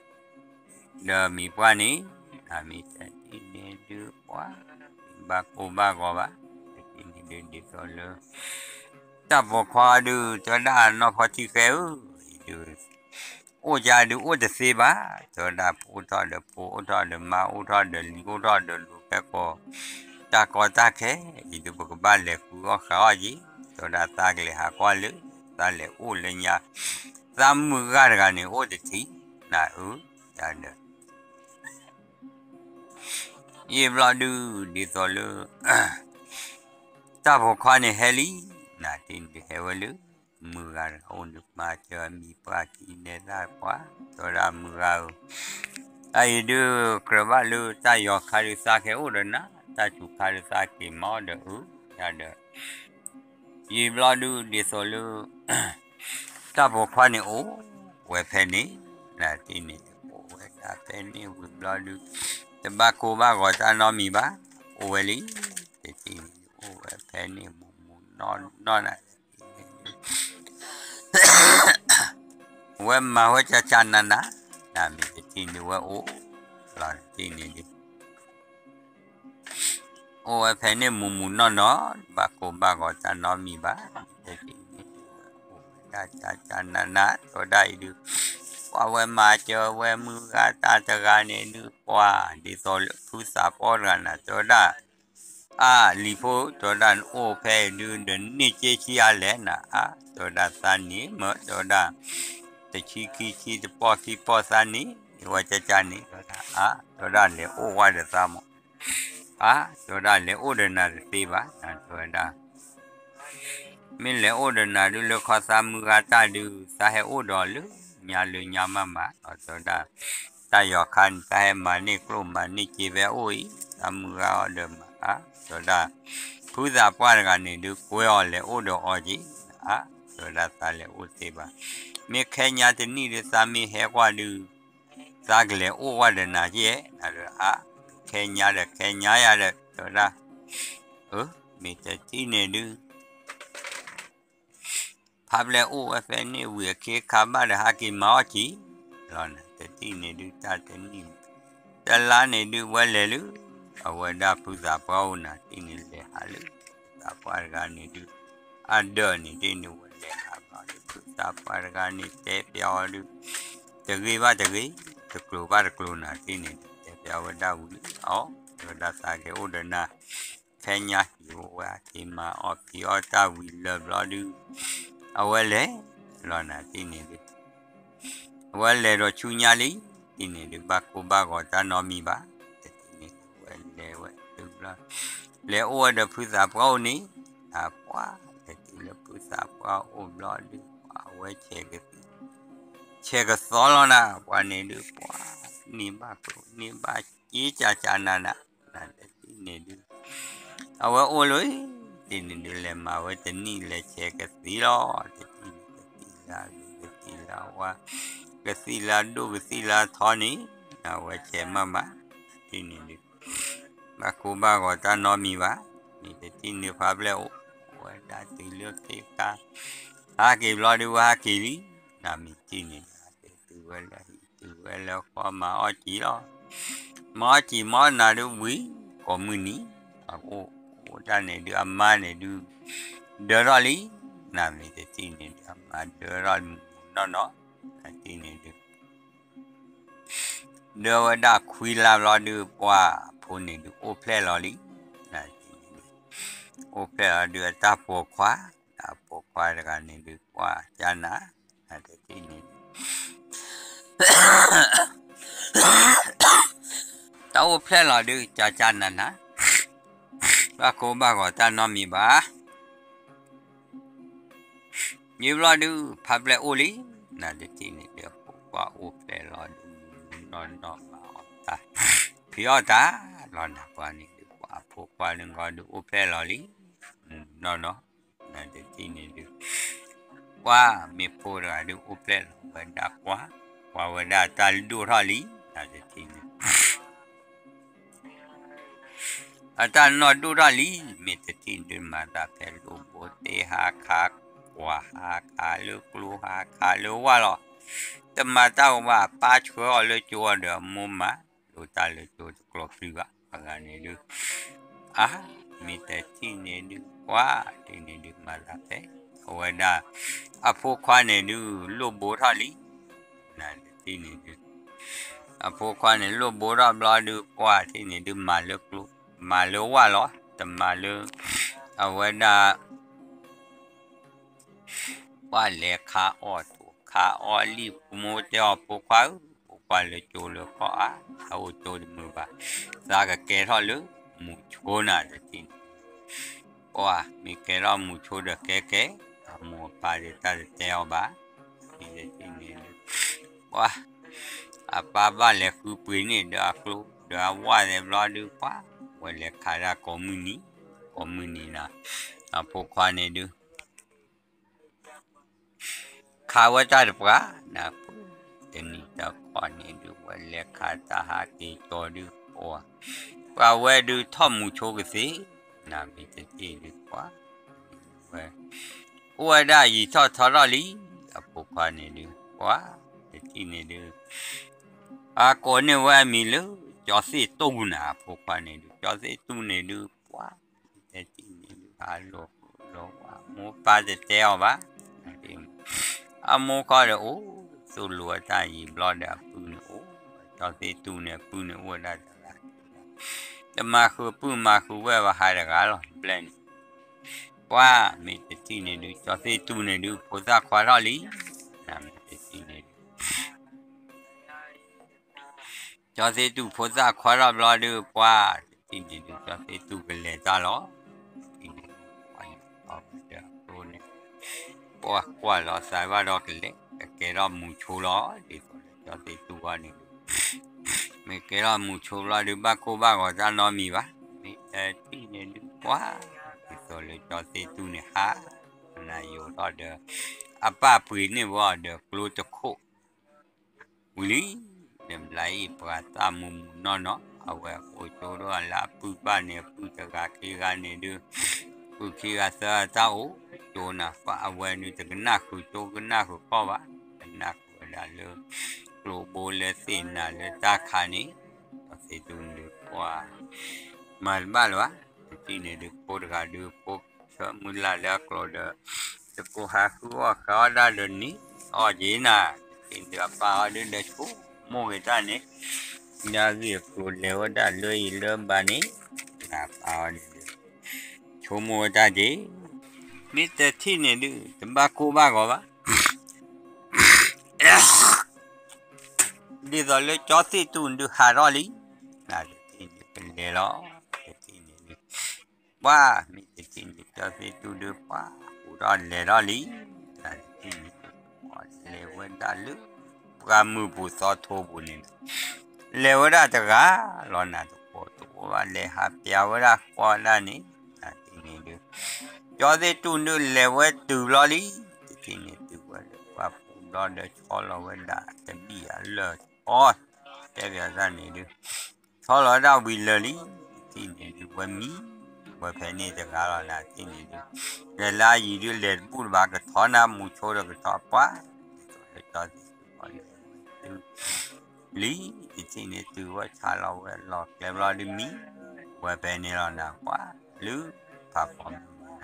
ဒီးမံၤပှၢ်န့ၣ် နမ့ၢ်တထံၣ်န့ၣ်ဒုး ပှၤ ဘၣ်ကိၢ်ဘၣ်ဂီၤဘၣ်, တထံၣ်န့ၣ်ဒုး ဒ်သိးလၢ တၢ်ပိာ်ခွါဒုး တဲဝဲဒၣ်နီၢ်ဖီထံဃဲဧၢ, အံၤဒုး အိၣ်ယါဒုးအိၣ်တသ့ဘၣ်, တဲဝဲဒၣ် အိၣ်ထီၣ်ဒီးဖိ အိၣ်ထီၣ်ဒီးမါ အိၣ်ထီၣ်ဒီးလံၤ အိၣ်ထီၣ်ဒီးလူၤဖဲကီၢ် တၢ်ကီတၢ်ခဲ, အံၤဒုးပကဘၣ်လဲၤဃုအီၣ်ဃုအီၣ်က့ၤ, တဲဝဲဒၣ်သးကလဲၤဟးကွၢ်လၢ သးလဲၤအိၣ်လၢညါ, သးမုၢ်ဂၤတဂၤန့ၣ်အိၣ်တထံး, နအၢ ယၤဒီး ယံာ်ဘျီဒုး ဒ်သိးလၢ တၢ်ပိာ်ခွါန့ၣ်ဟဲလံ, နတထံၣ်န့ၣ်ဒုးဟဲဝဲလၢ မုၢ်ဂၤတဂၤအိၣ်ဒုး မၤစၢၤမံၤပှၢ်ခံန့ၣ်သၣ်ပှၢ်, တဲဝဲဒၣ်မုၢ်ဂၤဧၢ, အအံၤဒုး ကြၢးဘၣ်လၢတၢ်ယီၤခါဒုး သးကဟဲအိၣ်ဒီးနၤ, တၢ်စူၤခါဒုး သးက့ၤမၤအီၣ်ဒီးအုၣ်, ယၤဒီး ယံာ်ဘျီဒုး ဒ်သိးလၢ တၢ်ပိာ်ခွါန့ၣ်အိၣ်ဝဲဖဲန့ၣ်, နတထံၣ်န့ၣ်ဒုး အိၣ်ဝဲဒၣ်ဖဲန့ၣ်ဝံၤဘျီဒုး တဘၣ်ကိၢ်ဘၣ်ဂီၤတၢ်နီတမံၤဘၣ်, အိၣ်ဝဲလံ, တထံၣ်န့ၣ်ဒုး အိၣ်ဝဲဖဲန့ၣ်မုၢ်မုၢ်နီၢ်နီၢ်နၤ ဝဲမၤဝဲကၢ်ကၢ်နးနး, နမ့ၢ်တထံၣ်န့ၣ်ဝဲအိၣ်လီၤတထံၣ်န့ၣ်ဒုး အိၣ်ဝဲဖဲန့ၣ်မုၢ်မုၢ်နီၢ်နီၢ်, ဘၣ်ကိၢ်ဘၣ်ဂီၤတၢ်နီတမံၤဘၣ်, တထံၣ်န့ၣ်ဒုး ဝဲအိၣ်ဝဲဒၣ်ကၢ်ကၢ်နးနး, တဲဝဲဒၣ်အံၤဒုး ပှၤဝဲမၤစၢၤဝဲမုၢ်ဂၤတၢ်တဂၤန့ၣ်ဒုး ပှၤ ဒ်သိးလၢဖုသးပှၢ်တဂၤနၤ တဲဝဲဒၣ် အါ လံၤဖိ တဲဝဲဒၣ်နအိၣ်ဖဲအံၤဒုး ဒီးန့ၢ်က့ဆံးအါလဲၣ်နၤ အါ တဲဝဲဒၣ်သးန့ၣ်မ့ၢ် တဲဝဲဒၣ် တဆံခံဆံတပီၢ်ခံပီၢ်သးန့ၣ် ဝဲကၢ်ကၢ်န့ၣ် တဲဝဲဒၣ် အါ တဲဝဲဒၣ်လဲၤအိၣ်ဝဲဒီးသးမး အါ တဲဝဲဒၣ်လဲၤအိၣ်ဒီးနၤတသ့ဘၣ် တဲဝဲဒၣ် မ့ၢ်လဲၤအိၣ်ဒီးနၤဒုး လၢခီသးမုၢ်ဂၤတၢ်ဒုး သးဟဲအိၣ်ဒီးလၢညါလၢညါမးမး တဲဝဲဒၣ် တၢ်ယီၤခါန့ၣ် တၢ်ဟဲမၤန့ၢ်ကျိၣ်မၤန့ၢ်စ့ဖဲအိၣ်အံၤ သးမုၢ်ဂၤအီၤဒီးမၤအါ တဲဝဲဒၣ် ဖုသးပှၢ်တဂၤန့ၣ်ဒုး ကွဲအီၤလဲၤအိၣ်ဒီးအီၤက့ၤ အါ တဲဝဲဒၣ်သးလဲၤအိၣ်သ့ဘၣ် မ့ၢ်ခဲညါတနံၣ်ဒုး သးမ့ၢ်ဟဲကွၢ်ဒုး သးကလဲၤအိၣ်ဝဲဒီးနၤက့ၤ နဒုး အါ ခဲညါဒီးခဲညါယၤဒီး တဲဝဲဒၣ် အၢ မ့ၢ်တထံၣ်န့ၣ်ဒုး ဖးဖျဲၣ်အိၣ်ဝဲဖဲန့ၣ်ဝံၤအခ့အခါဘၣ်ဒီး ဟးက့ၤမၤအီၣ်က့ၤလီၤနၤ တထံၣ်န့ၣ်ဒုး တၢ်တနံၣ် တလါန့ၣ်ဒုး ဝဲလဲၤလၢ အဝဲဒၣ်ဖုသးပှၢ်အိၣ်နၤ တထံၣ်န့ၣ်လဲၤဟးလၢ ဖုသးပှၢ်တဂၤန့ၣ်ဒုး အဒၢးန့ၣ်ဒ်န့ၣ် ဝဲလဲၤဟးဘျီဒုး ဖုသးပှၢ်တဂၤန့ၣ်တဲပျးအီၤဒုး တဂ့ၤဘၣ်တဂ့ၤ, တကျိၤဘၣ်တကျိၤနၤဒ်န့ၣ်ဒုး တဲပျးဝဲဒၣ်ဝံၤလံအီၤ ဝဲဒၣ်သးက့ၤအိၣ်ဒီးနၤ ဖဲညါဟံၣ်ဝဲအက့ၤမၤအီၣ်ဖံးအီၣ်တၢ်ဝံၤလၢာ်ဘျီဒုး အဝဲလဲၤလီၤနၤဒ်န့ၣ်ဒုး အဝဲလဲၤဒီးဆူညါလံ, ဒ်န့ၣ်ဒုး ဘၣ်ကိၢ်ဘၣ်ဂီၤတၢ်နီတမံၤဘၣ်, တထံၣ်န့ၣ်ဒုး ဝဲလဲၤဝဲတုၤဘျီ လဲၤအိၣ်ဝဲဒီးဖုသးပှၢ်အိၣ်န့ၣ်, အပှၢ် တထံၣ်လၢဖုသးပှၢ်အိၣ်ဘျီဒုး ပှၢ်ဝဲဆဲးကသံ, ဆဲးကသီလီၤနၤ ပှၢ်န့ၣ်ဒုး ပှၢ် န့ၢ်ဘၣ်ကျိၤ န့ၢ်ဘၣ်က့ကၠးကၠးနၤနၤ, နတထံၣ်န့ၣ်ဒုး အဝဲအိၣ်လီၤ, ဒ်န့ၣ်ဒုး လဲၤမၤဝဲတနံၣ်လဲၤဆဲးကသံလီၤ, တထံၣ်န့ၣ် ကသံၣ်လၢအဂ့ၤ ကသံၣ်လၢအဝါ, ကသံၣ်လၢအဒိၣ် ကသံၣ်လၢအထီန့ၣ်, အဝဲဆဲးမၤမး, တထံၣ်န့ၣ်ဒုး ဘၣ်ကိၢ်ဘၣ်ဂီၤတၢ်နီတမံၤဘၣ်, မ့ၢ်တထံၣ်န့ၣ်ဖးဖျဲၣ်အိၣ်, ဝဲဒၣ်တုၤလၢခ့ခါ, ဟးက့ၤဘျီဒုး ဝဲဟးက့ၤလံ, နမ့ၢ်ထံၣ်န့ၣ်ဒုး ဟးက့ၤတုၤဝဲလၢဟံၣ် တုၤဝဲလၢဃီ မၤအီၣ်စံာ်လီၤ, မၤအီၣ်စံာ်မၤအီၣ်နၤဒုးဝံၤ ကိးမုၢ်နံၤ, အအိၣ်တၢ်န့ၣ်ဒုး အမါန့ၣ်ဒုး ဒၢထီၣ်လံ, နမ့ၢ်တထံၣ်န့ၣ်ဒုး အမါဒၢထီၣ်မုၢ်မုၢ်နီၢ်နီၢ်, နထံၣ်န့ၣ်ဒုး ဒၢဝဲဒၣ်ခွံလါဘျီဒုး ပှၢ်အဖိန့ၣ်ဒုး အိၣ်ဖျဲၣ်လီၤလံ, နထံၣ်န့ၣ်ဒုး အိၣ်ဖျဲၣ်လီၤဒုးအတၢ်ပိာ်ခွါ, အဖိခွါတဂၤန့ၣ်ဒုး ပှၢ်ကၠါနၤ, နတထံၣ်န့ၣ်ဒုး တၢ်အိၣ်ဖျဲၣ်လီၤဒုး ကၠါကၠါနၤနၤ, ဘၣ်ကိၢ်ဘၣ်ဂီၤတၢ်နီတမံၤဘၣ် ယံာ်ဘျီဒုး ဖးဖျဲၣ်အိၣ်လံ, နတထံၣ်န့ၣ်ဒုး အဖိခွါအိၣ်ဖျဲၣ်လီၤဒုး မုၢ်မုၢ်နီၢ်နီၢ် မၤအီၣ်တၢ် ဖံးအီၣ်တၢ်လီၤနၤ, ပှၢ်န့ၣ်ဒုး ပှၢ်အဖိခွါန့ၣ်ဂီၤဒုး အိၣ်ဖျဲၣ်လီၤလံ, မုၢ်မုၢ်နီၢ်နီၢ်, နတထံၣ်န့ၣ်ဒုး ပှၢ်မ့ၢ်ဖိတဂၤဒုး အိၣ်ဖျဲၣ်လီၤဝဲဒၣ်ပှၢ်, ပှၢ်ဝဲဒၣ်တၢ်ဒိၣ်ထီၣ်လံ, နတထံၣ်န့ၣ် အတၢ်နီၢ်ဒိၣ်ထီၣ်လံ, မ့ၢ်တထံၣ်ဒုး မၤတၢ်ဖဲလိာ်ဘိတ့ဟါခး, ကွၢ်ဟါခးလၢကျိဟါခးလၢဝၢ်လီၤ, တမၤတၢ်ဝဲဘၣ်, ပၢ်ဆှၢအီၤလၢကၠိဒီး အမိၢ်မၤလိာ်တၢ်လၢကၠိတကျိၤပျုၤဘၣ်, အဂၤန့ၣ်ဒုး အါ, မ့ၢ်တထံၣ်န့ၣ်ဒုး ပှၢ်တထံၣ်န့ၣ်ဒုး မၤတၢ်ဖဲ အဝဲဒၣ် အဖိခွါန့ၣ်ဒုး လိာ်ဘိထီၣ်လံ, နတထံၣ်န့ၣ်ဒုး အဖိခွါန့ၣ် လိာ်ဘိထီၣ်ဘျီဒုး ပှၢ်တထံၣ်န့ၣ်ဒုး မၤလၢကျိ, မၤလၢဝၢ်လီၤ, တမၤလၢ အဝဲဒၣ် ပှၢ်လဲၤခးအီၣ်ထိၣ်ခးအီၣ်လံာ်, မိၢ်တဲအီၤ ဖိခွါဧၢ, ဖိခွါလၢကၠိလၢကီၢ်ဧါ, တၢ်အိၣ်ကၠိတမုာ်ဘၣ်, သးကကဲထီၣ်လၢမူဆိနၤတထံၣ်န့ၣ်, ပှၢ်မ့ၢ်ကဲထီၣ်မူဆိဒီးကဲကဲ, အမိၢ်အပၢ်ဒုးတၢ်တတဲအီၤဘၣ်, မ့ၢ်တထံၣ်န့ၣ်ဒုး ပှၢ် အပၢ်ဘၣ်လဲၤဃုပှ့ၤန့ၢ်ဒီးအကျိ ဒီးအဝၢ်သဲးဘျီဒုး ပှၢ် ဝဲလဲၤခးတၢ်ကိးမုၢ်နံၤ, ကိးမုၢ်နံၤနၤ, အဖိခွါန့ၣ်ဒုး ခးဝဲတၢ်တပှၢ်နၤ, တနံၤတခီန့ၣ်ဒုး ဝဲလဲၤခးတၢ်ဟးက့ၤကၠီဒုး ပှၢ် ပှၢ်ဝဲဒုးထီၣ်မူဆိကသ့, နမ့ၢ်တထံၣ်ဒုး ပှၢ် ဝဲ အိၣ်ဝဲဒၣ်ယံာ်ထီၣ်ထီထီၣ်လံ, အဖိခွါန့ၣ်ဒုး ပှၢ် တထံၣ်န့ၣ်ဒုး အကိးန့ၢ်ဝဲအမံၤလၢ ကၠီသ့ၣ်တူၢ်နၤ, အဖိခွါန့ၣ်ဒုး ကၠီသ့ၣ်တူၢ်န့ၣ်ဒုး ပှၢ် တထံၣ်န့ၣ်ဒုး ဟးလိာ်လိာ်ဝဲ မိၢ်ပၢ်တတဲအီၤဘၣ်, အမိၢ်ခီဒီးအိၣ် သိၣ်လိဝဲတၢ်ယံာ်ဘျီဒီးအပုၢ်န့ၣ်အိၣ်, ကၠီသ့ၣ်တူၢ်န့ၣ် အပုၢ်န့ၣ်အိၣ်ဝဲဒၣ်တဂၤ, တမၤဃုာ်ပုၢ်မၤဃုာ်ဝဲၢ်ဘၣ် ဟးတဂၤလီၤ ဘျဲၣ်န့ၣ်, ပှၢ်မ့ၢ်တထံၣ်န့ၣ်ဒုး ကၠီသ့ၣ်တူၢ်န့ၣ်ဒုး ဖိသၣ်ခွါထီၣ်လံ, နမ့ၢ်တထံၣ်န့ၣ်ဒုး ကၠီသ့ၣ်တူၢ်ဖိသၣ်ခွါထီၣ်ဘျီဒုး ပှၢ်တထံၣ်န့ၣ်ဒုး ကၠီသ့ၣ်တူၢ်ကလဲၤတၢ်လီၤ, တထံၣ်န့ၣ်ဒုး ပှၢ်န့ၣ်အဝဲဒီးအကျိန့ၣ် ပှၢ်ကွၢ်လီၤသးဘၣ်ဒီးကလဲၤ ကကဲထီၣ်မူဆိလီၤ, ဒ်သိးလၢကၠီသ့ၣ်တူၢ်အီၤန့ၣ်ဒုး မ့ၢ်ကဲထီၣ်မူဆိဘျီဒုး ဘၣ်ကိၢ်ဘၣ်ဂီၤတၢ်နီတမံၤဘၣ်, မ့ၢ်တထံၣ်န့ၣ်ဒုး ပှၢ် ဒ်သိးလၢကၠီသ့ၣ်တူၢ်န့ၣ်ဟး နယိာ်ထီၣ်ဒီး အပၢ်ပှ့ၤန့ၢ်ဝဲအီၤဒီးကျိတခိၣ် ဝံၤလံ, ဒီးဘျါအံၤပှၤသၣ်မူမူနီၢ်နီၢ် အဝဲအိၣ်ကၠိဒီးလၢအပုၢ်ပၢ်န့ၣ် အပုၢ်တဂၤခံဂၤန့ၣ်ဒုး ပုၢ်ခံဂၤသၢဂၤတၢ်အိၣ်ကၠိနၤ ပှၢ်အဝဲဒုးတကနၣ်ဃုာ်ကၠိကနၣ်ဃုာ်ကီၢ်ဘၣ်, ကနၣ်ဃုာ်ဝဲဒၣ်လၢ ကျိဘိလၢသ့ၣ်နၤလၢတၢ်ခးန့ၣ်, ကၠီသ့ၣ်တူၢ်န့ၣ်ဒုး ပှၢ် မၤတဘၣ်လၢၤဘၣ်, တထံၣ်န့ၣ်ဒုး ဖိတဂၤဒုး ဖိ ဆၢမုၢ်လၢ်လၢအကျိၤဒီး တကိးဟးဃုအီၣ်ဃုအီၣ်ဒၣ်ဒီးန့ၣ် အီၣ်က့ၤနၤ, တထံၣ်န့ၣ်ဒုးအပၢ်အီၤဒုးဒီးဆိကမိၣ်က့ၤတၢ်န့ၣ် လၢအဂ့ၢ်အကျိၤလဲၤဝဲဒၣ်လၢအံၤလၢဘၣ်န့ၣ် နပၢ်အီၤန့ၣ်ဒုး ဆိကမိၣ်ဝဲတၢ်က့ၤ မ့ၢ်တထံၣ်န့ၣ်ဒုး တဘၣ်ကိၢ်ဘၣ်ဂီၤဘၣ် ဒ်သိးလၢကၠီသ့ၣ်တူၢ်ဒုးဟးထီၣ်လံ, နတထံၣ်န့ၣ်ကလဲၤလီၤ, တထံၣ်န့ၣ်ဒုး ပှၢ်မ့ၢ်တထံၣ်န့ၣ် ကၠီသ့ၣ်တူၢ်ဒုးပှၢ်ဟူးထီၣ်လဲၤထီၣ်လံ, နတထံၣ်န့ၣ်ဒုး လဲၤဝဲဒၣ်လၢ ပှၢ်မုၢ်ပူၤသီထိပူၤန့ၣ်ဒီး လဲၤဝဲဒၣ်တဂၤလီၤနၤတကိးတအိၣ်ဘၣ် လဲၤဟးပျးဝဲဒၣ်ကွၢ်ဒၣ်န့ၣ် နတထံၣ်န့ၣ်ဒုး ကၠီသ့ၣ်တူၢ်ဒုးလဲၤဝဲတုၤဘျီလံ, တထံၣ်န့ၣ်တုၤဝဲလၢပှၢ်ပူၤဘျီဒီးဆီလီၤဝဲဒၣ်တဘံၣ်အလၢၢ်အီ တဲဘၣ်သးန့ၣ်ဒုး ဆီလီၤဝဲဒၣ်ဝံၤလၢာ်လံ, တထံၣ်န့ၣ်ဒုးဝဲမံ, ဝဲဖဲန့ၣ်တဂၤလီၤနၤတထံၣ်န့ၣ်ဒုး လဲၤလၢအယံၤဒုးလဲၤတဘူၣ်တဘၣ် ကထီနၤမူဆိဒီးကထီပှၢ်, ဒ်သိးလၢကၠီသ့ၣ်တူၢ်ဃီန့ၣ် တုၤ လံ, တထံၣ်န့ၣ်တုၤဝဲဆါလီၤဝဲလီၤကျဲဘျီဒုးမံ, ဝဲဖဲန့ၣ်လီၤနၤပှၢ်လၢ ဖးဖီမုၢ်နၤ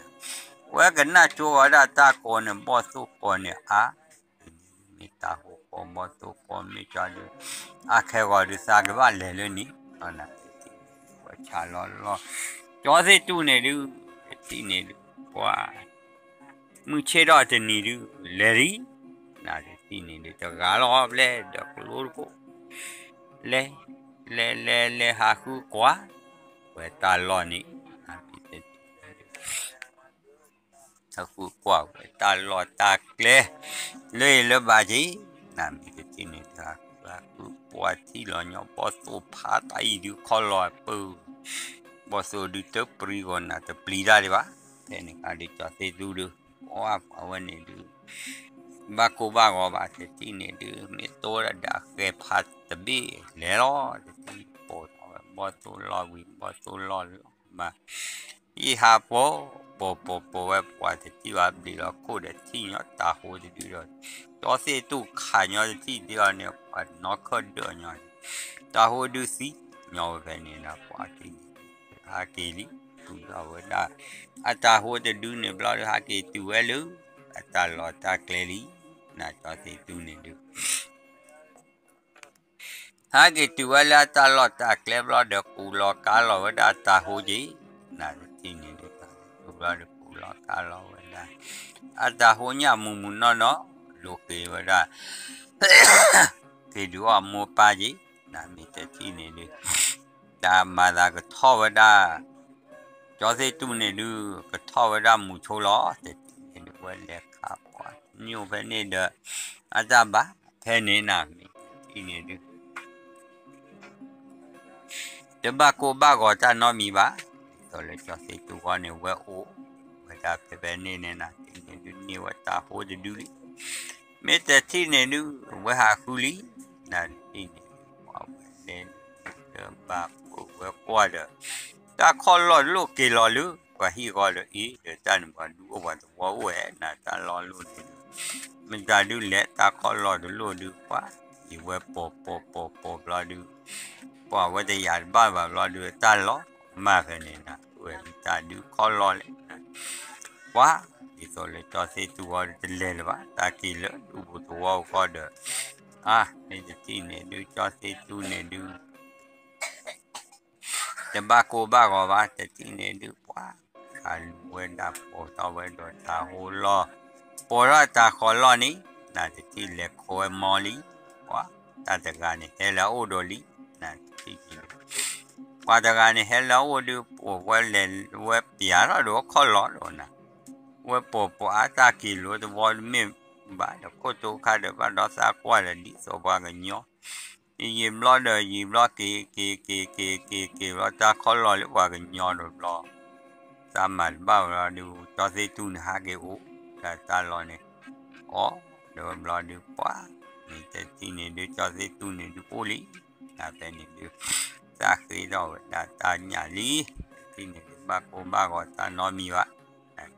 ဝဲကနၣ်ကၠိဂီၤဒၣ်တၢ်ကိးန့ၣ် ဘီၣ်သိၣ်ကိးန့ၣ်အါ, မ့ၢ်တၢ်ဟူးကိးဘီၣ်သိၣ်ကိးမ့ၢ်ကၠီဒုး အါခဲဂီၤဒုးသးကဘၣ်လဲၤလၢန့ၣ်, ဝဲဆါလီၤလီၤ, ကၠီသ့ၣ်တူၢ်န့ၣ်ဒုး တထံၣ်န့ၣ်ဒုး ပှၢ် မုၢ်ဆ့ၣ်ထီၣ်တနံၤဒုး လဲၤလံ, နတထံၣ်န့ၣ်ဒုး တဂၤလီၤဘျဲၣ်ဒီးကျိတကိး လဲၤ လဲၤလဲၤလဲၤဟးဃုကွၢ် ဝဲတၢ်လီၢ်န့ၣ် ဟးဃုကွၢ်ဝဲတၢ်လီၢ်တၢ်ကျဲ လၢအံၤလၢဘၣ်က့ၤ, နမ့ၢ်တထံၣ်န့ၣ် တဂၤဃုပှၢ်ထံၣ်လီၤညီ ဘီၣ်သိၣ်ဖးတၢ်အံၤဒုးခီလီၤပၢၤ ဘီၣ်သိၣ်ဒုးတပျံၤဂီၤနၤတပျံၤတၢ်ဒံးဘၣ်, ဖဲန့ၣ်အခါဒုးကၠီသ့ၣ်တူၢ်ဒုး အဝဲန့ၣ်ဒုး ဘၣ်ကိၢ်ဘၣ်ဂီၤဘၣ် တထံၣ်န့ၣ်ဒုး မ့ၢ်တိၢ်ဝဲဒၣ်ဒီးဃဲၤဖးတဘ့ၣ်လဲၤလီၤ, တထံၣ်ပိာ်ထီၣ်ဝဲဘီၣ်သိၣ်လီၢ်ဝံၤ ဘီၣ်သိၣ်လီၢ်လီၤမး ယဟးပိာ် ပိာ်ပိာ်ပိာ်ဝဲပှၢ်တထံၣ်ဘၣ်ဘျံးလီၤခိၣ်ဒီးထံၣ်ညီတၤဟိတဒုဒီး ကၠီသ့ၣ်တူၢ်ခးညီတထံၣ်ဒုအီၤန့ၣ် ပှၤနီၢ်ခၢၣ်ဒၢးညီန့ၣ် တၤဟိဒုသံညီဝဲဖဲန့ၣ်ဒီး ပှၤထံၣ်န့ၣ် ဟးက့ၤလံ တူၢ်ထီၣ်ဝဲဒၣ် အတၤဟိတဒုန့ၣ်ဘျီဒီး ဟးက့ၤတုၤဝဲလၢ အတၢ်လီၢ်တၢ်ကျဲလံ နကၠီသ့ၣ်တူၢ်န့ၣ်ဒုး ဟဲက့ၤတုၤဝဲလၢအတၢ်လီၢ်တၢ်ကျဲဘျီဒီး ကူးလီၤကါလီၤဝဲဒၣ်အတၤဟိက့ၤ နတထံၣ်န့ၣ်ဒုး ဘျီဒီးကူးလီၤကါလီၤဝဲဒၣ် အတၤဟိညၣ်မူးမူးနီၢ်နီၢ် လိၤက့ၤဝဲဒၣ် က့ၤဒုးအီၣ်မိၢ်ပၢ်က့ၤ နမ့ၢ်တထံၣ်န့ၣ်ဒုး တၢ်မၤသးကထီၣ်ဝဲဒၣ် ကၠီသ့ၣ်တူၢ်န့ၣ်ဒုး ကထီၣ်ဝဲဒၣ်မူဆိလီၤ တထံၣ်န့ၣ်ဒုး ဝဲလဲၤခးပှၤညိၣ်ဖဲန့ၣ်ဒီး အတၢ်ဘၣ်ဖဲန့ၣ်နမ့ၢ်တထံၣ်န့ၣ်ဒုး တဘၣ်ကိၢ်ဘၣ်ဂီၤတၢ်နီတမံၤဘၣ်, ဒ်သိးလၢကၠီသ့ၣ်တူၢ်ဃီန့ၣ် ဝဲအိၣ်ဝဲဒၣ်ဖဲဖဲန့ၣ်န့ၣ် နတထံၣ်န့ၣ်ဒုးန့ၢ်ဝဲတၤဟိတဒုလံ, မ့ၢ်တထံၣ်န့ၣ်ဒုး ဝဲဟးဃုလံ, နတထံၣ်န့ၣ်ဒုး ပှၤဝဲလဲၤလၢဘၣ်ပဝဲကွၢ်ဒီး တၢ်ခီၣ်လီၢ်တလိၣ်က့ၤလီၤလၢ ပှၤဟံၣ်ဃီဒီးအ့ၣ်ဒီးတၢ်န့ၣ် ပှၤဒုးအိၣ်ပှၤသဝီအိၣ်ဝဲ နတၢ်လီၢ်လိၣ်န့ၣ်ဒုး မတၤဒုးလဲၤတၢ်ခီၣ်လီၢ်တလိၣ်ဒုး ပှၤအံၤဝဲပိာ်ပိာ်ပိာ်ပိာ်ဘျီဒုး ပှၤဝဲတယာ်တဘၣ်ဘၣ်ဘျီဒုး တၢ်လီၤမၢ်ဖဲန့ၣ်နၤ ဝဲမတၤဒုးခီၣ်လီၢ်လဲၣ် ပှၤ ဒ်သိးလၢကၠီသ့ၣ်တူၢ်ဃီဒီးတလဲၤလၢၤဘၣ် တၢ်က့ၤလၢဒူပူၤသဝီပူၤဃီဒီး အါ မ့ၢ်တထံၣ်န့ၣ်ဒုး ကၠီသ့ၣ်တူၢ်န့ၣ်ဒုး တဘၣ်ကိၢ်ဘၣ်ဂီၤဘၣ် တထံၣ်န့ၣ်ဒုး ပှၤ ခးလူၤဝဲဒၣ်ပိာ်ထီၣ်ဝဲဒီးတၤဟိလီၢ် ပိာ်ထီၣ်တၤဃီၤလီၢ်န့ၣ် နတထံၣ်လဲၤခိးဝဲမီလံ ပှၤ တၢ်တဂၤန့ၣ် ဟဲလၢအအိၣ်ဒီးလံ နတထံၣ်န့ၣ်ဒုး ပှၤတဂၤန့ၣ် ဟဲလၢအအိၣ်ဒုး ပိာ်ဝဲလဲၤဝဲပျးထီၣ်ဒီးခီၣ်လီၢ်ဒီးနၤ ဝဲပိာ်ပိာ်အါတၢ်က့ၤလိာ်သဝီတမ့ၢ်ဘၣ်ဒီး ခိၣ်တိခါဒီးဘၣ်ဒီးသးကွၢ်ဒီး ဒ်သိးပှၤကညီ ယံာ်ဘျီဒီးယံာ်ဘျီ က့ၤက့ၤက့ၤက့ၤက့ၤက့ၤဘျီ တၢ်ခီၣ်လီၢ်လၢပှၤကညီဒီးဘျီ သးမၤတဘၣ်ဝဲဒီး ကၠီသ့ၣ်တူၢ်န့ၣ် ဟးက့ၤအိၣ်ဒီးတၢ်လီၢ်န့ၣ် အိၣ်ဒီးဘျီဒုး ပှၤ မ့ၢ်တထံၣ်န့ၣ်ဒုး ကၠီသ့ၣ်တူၢ်န့ၣ်ဒုးအိၣ်လံ နဖဲန့ၣ်ဒုး သးဃ့ထီၣ်ဝဲဒၣ်တၢ်ညၣ်လံ တထံၣ်န့ၣ်ဒုး ဘၣ်ကိၢ်ဘၣ်ဂီၤတၢ်နီ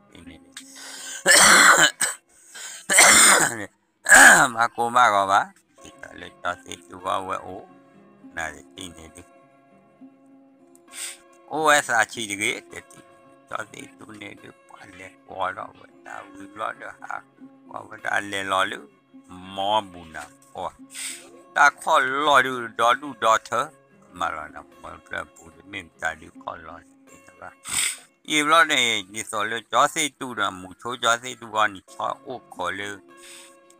တမံၤဘၣ် နဖဲန့ၣ်ဒုး ဘၣ်ကိၢ်ဘၣ်ဂီၤဘၣ် ဒ်သိးလၢကၠီသ့ၣ်တူၢ်ဃီဝဲအိၣ် နတထံၣ်န့ၣ်ဒုး အိၣ်ဝဲသးဆံးတဂ့ၤ တထံၣ်န့ၣ်ဒုး ကၠီသ့ၣ်တူၢ်န့ၣ်ဒုး အလဲၤကွီၢ်ထီၣ်ဝဲဒၣ်ဝံၤဘျီဒီး ဟးဃုကွၢ်ဝဲဒၣ်လဲၤလီၤလၢ မီပူၤနၤပှၤ တၢ်ခီၣ်လီၢ်ဒုးဒီဒူၣ်ဒီထၢ မၤလီၤနၤ မီဖျၢၣ်ပူၤတမ့ၢ်မတၤဒုးခီၣ်လီၢ်န့ၣ်ဘၣ်. ယံာ်ဘျီန့ၣ် ဒ်သိးလၢကၠီသ့ၣ်တူၢ်ဒီး မူဆိကၠီသ့ၣ်တူၢ်ဂီၢ်န့ၣ် ဆီအိၣ်ခိးလၢ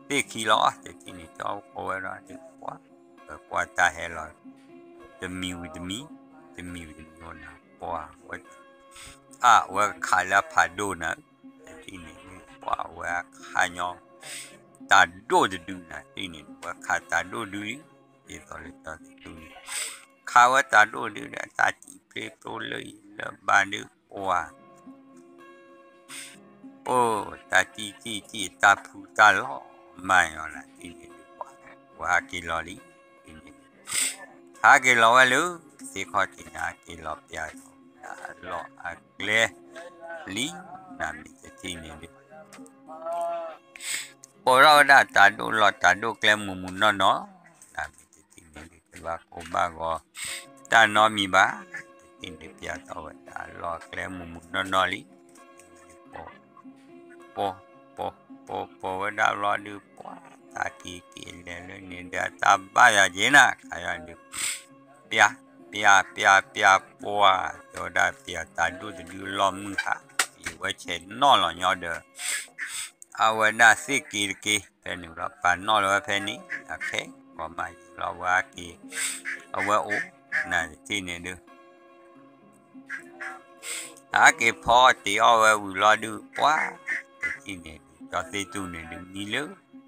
သ့ၣ်ခံလီၤ တထံၣ်န့ၣ် ဆီအိၣ်ခိးဝဲဒီးဒုးပှၤ ပကွၢ်တၢ်ဟဲလီၤ တမံၤဝံၤတမံၤ တမံၤဝံၤတမံၤနၤ ပှၤဝဲ အဝဲခးလၢဖးဒိၣ်နၤ တထံၣ်န့ၣ်ဒုး ပှၤဝဲအခးညီ တၢ်ဒိၣ်တဒုနၤ တထံၣ်န့ၣ် ဝဲခးတၢ်ဒိၣ်ဒုလံ ဒ်သိးလၢကၠီသ့ၣ်တူၢ်န့ၣ် ခးဝဲတၢ်ဒိၣ်ဒုဒီး တၢ်စံၣ်ဖျ့ဖျိလၢအံၤလၢဘၣ်ဒုး ပှၤ အိၣ်တၢ်စံၣ်စံၣ်စံၣ် တၢ်ဖုတၢ်လီၢ်မၤညီနၤ တထံၣ်န့ၣ်ဒုး ပှၤ ဝဲဟးက့ၤလီၤလံ တထံၣ်န့ၣ်ဒုး ဟးက့ၤလီၤဝဲလၢ သ့ၣ်ခီၣ်ထံးန့ၣ် ဟးက့ၤလီၤပျးလီၤအလီၢ်အကျဲလံ နမ့ၢ်တထံၣ်န့ၣ်ဒုး ပိာ်ထီၣ်ဝဲဒၣ်တၢ်ဒိၣ်လီၢ်တၢ်ဒိၣ်ကျဲမုၢ်မုၢ်နီၢ်နီၢ် နမ့ၢ်တထံၣ်န့ၣ်ဒုး တဘၣ်ကိၢ်ဘၣ်ဂီၤ တၢ်နီတမံၤဘၣ် တထံၣ်န့ၣ်ဒုး ပျးထီၣ်ဝဲဒၣ်လီၢ်ကျဲမုၢ်မုၢ်နီၢ်နီၢ်လံ ပိာ် ပိာ် ပိာ် ပိာ်ဝဲဒၣ်ဘျီဒုး ပှၤ တၢ်က့ၤက့ၤလဲၤလၢန့ၣ်ဒီး တၢ်ဘၣ်ယၤက့ၤနၤ ခါယီၤဒုး ပျး ပျး ပျး ပျး ပှၤ တဲဝဲဒၣ်ပျးတၢ်ဒိၣ်တဒုလီၢ်မုၢ်ဟး ယံာ်ဝဲဆဲးနီၣ်လီၤညီဒီး အဝဲဒၣ်သ့ၣ်က့ၤတက့ၤ ဖဲန့ၣ်ဘျီ ပာ်နီၣ်လီၤဝဲဖဲန့ၣ် အခဲ ပှၤမၤယံာ်ဘျီဝဲဟးက့ၤ အဝဲအိၣ် နတထံၣ်န့ၣ်ဒုး ဟးက့ၤဖီတ့ၢ်အီၣ်ဝဲဝံၤလီၤဒုး ပှၤ တထံၣ်န့ၣ်ဒုး ကၠီသ့ၣ်တူၢ်န့ၣ်ဒုး မံလၢ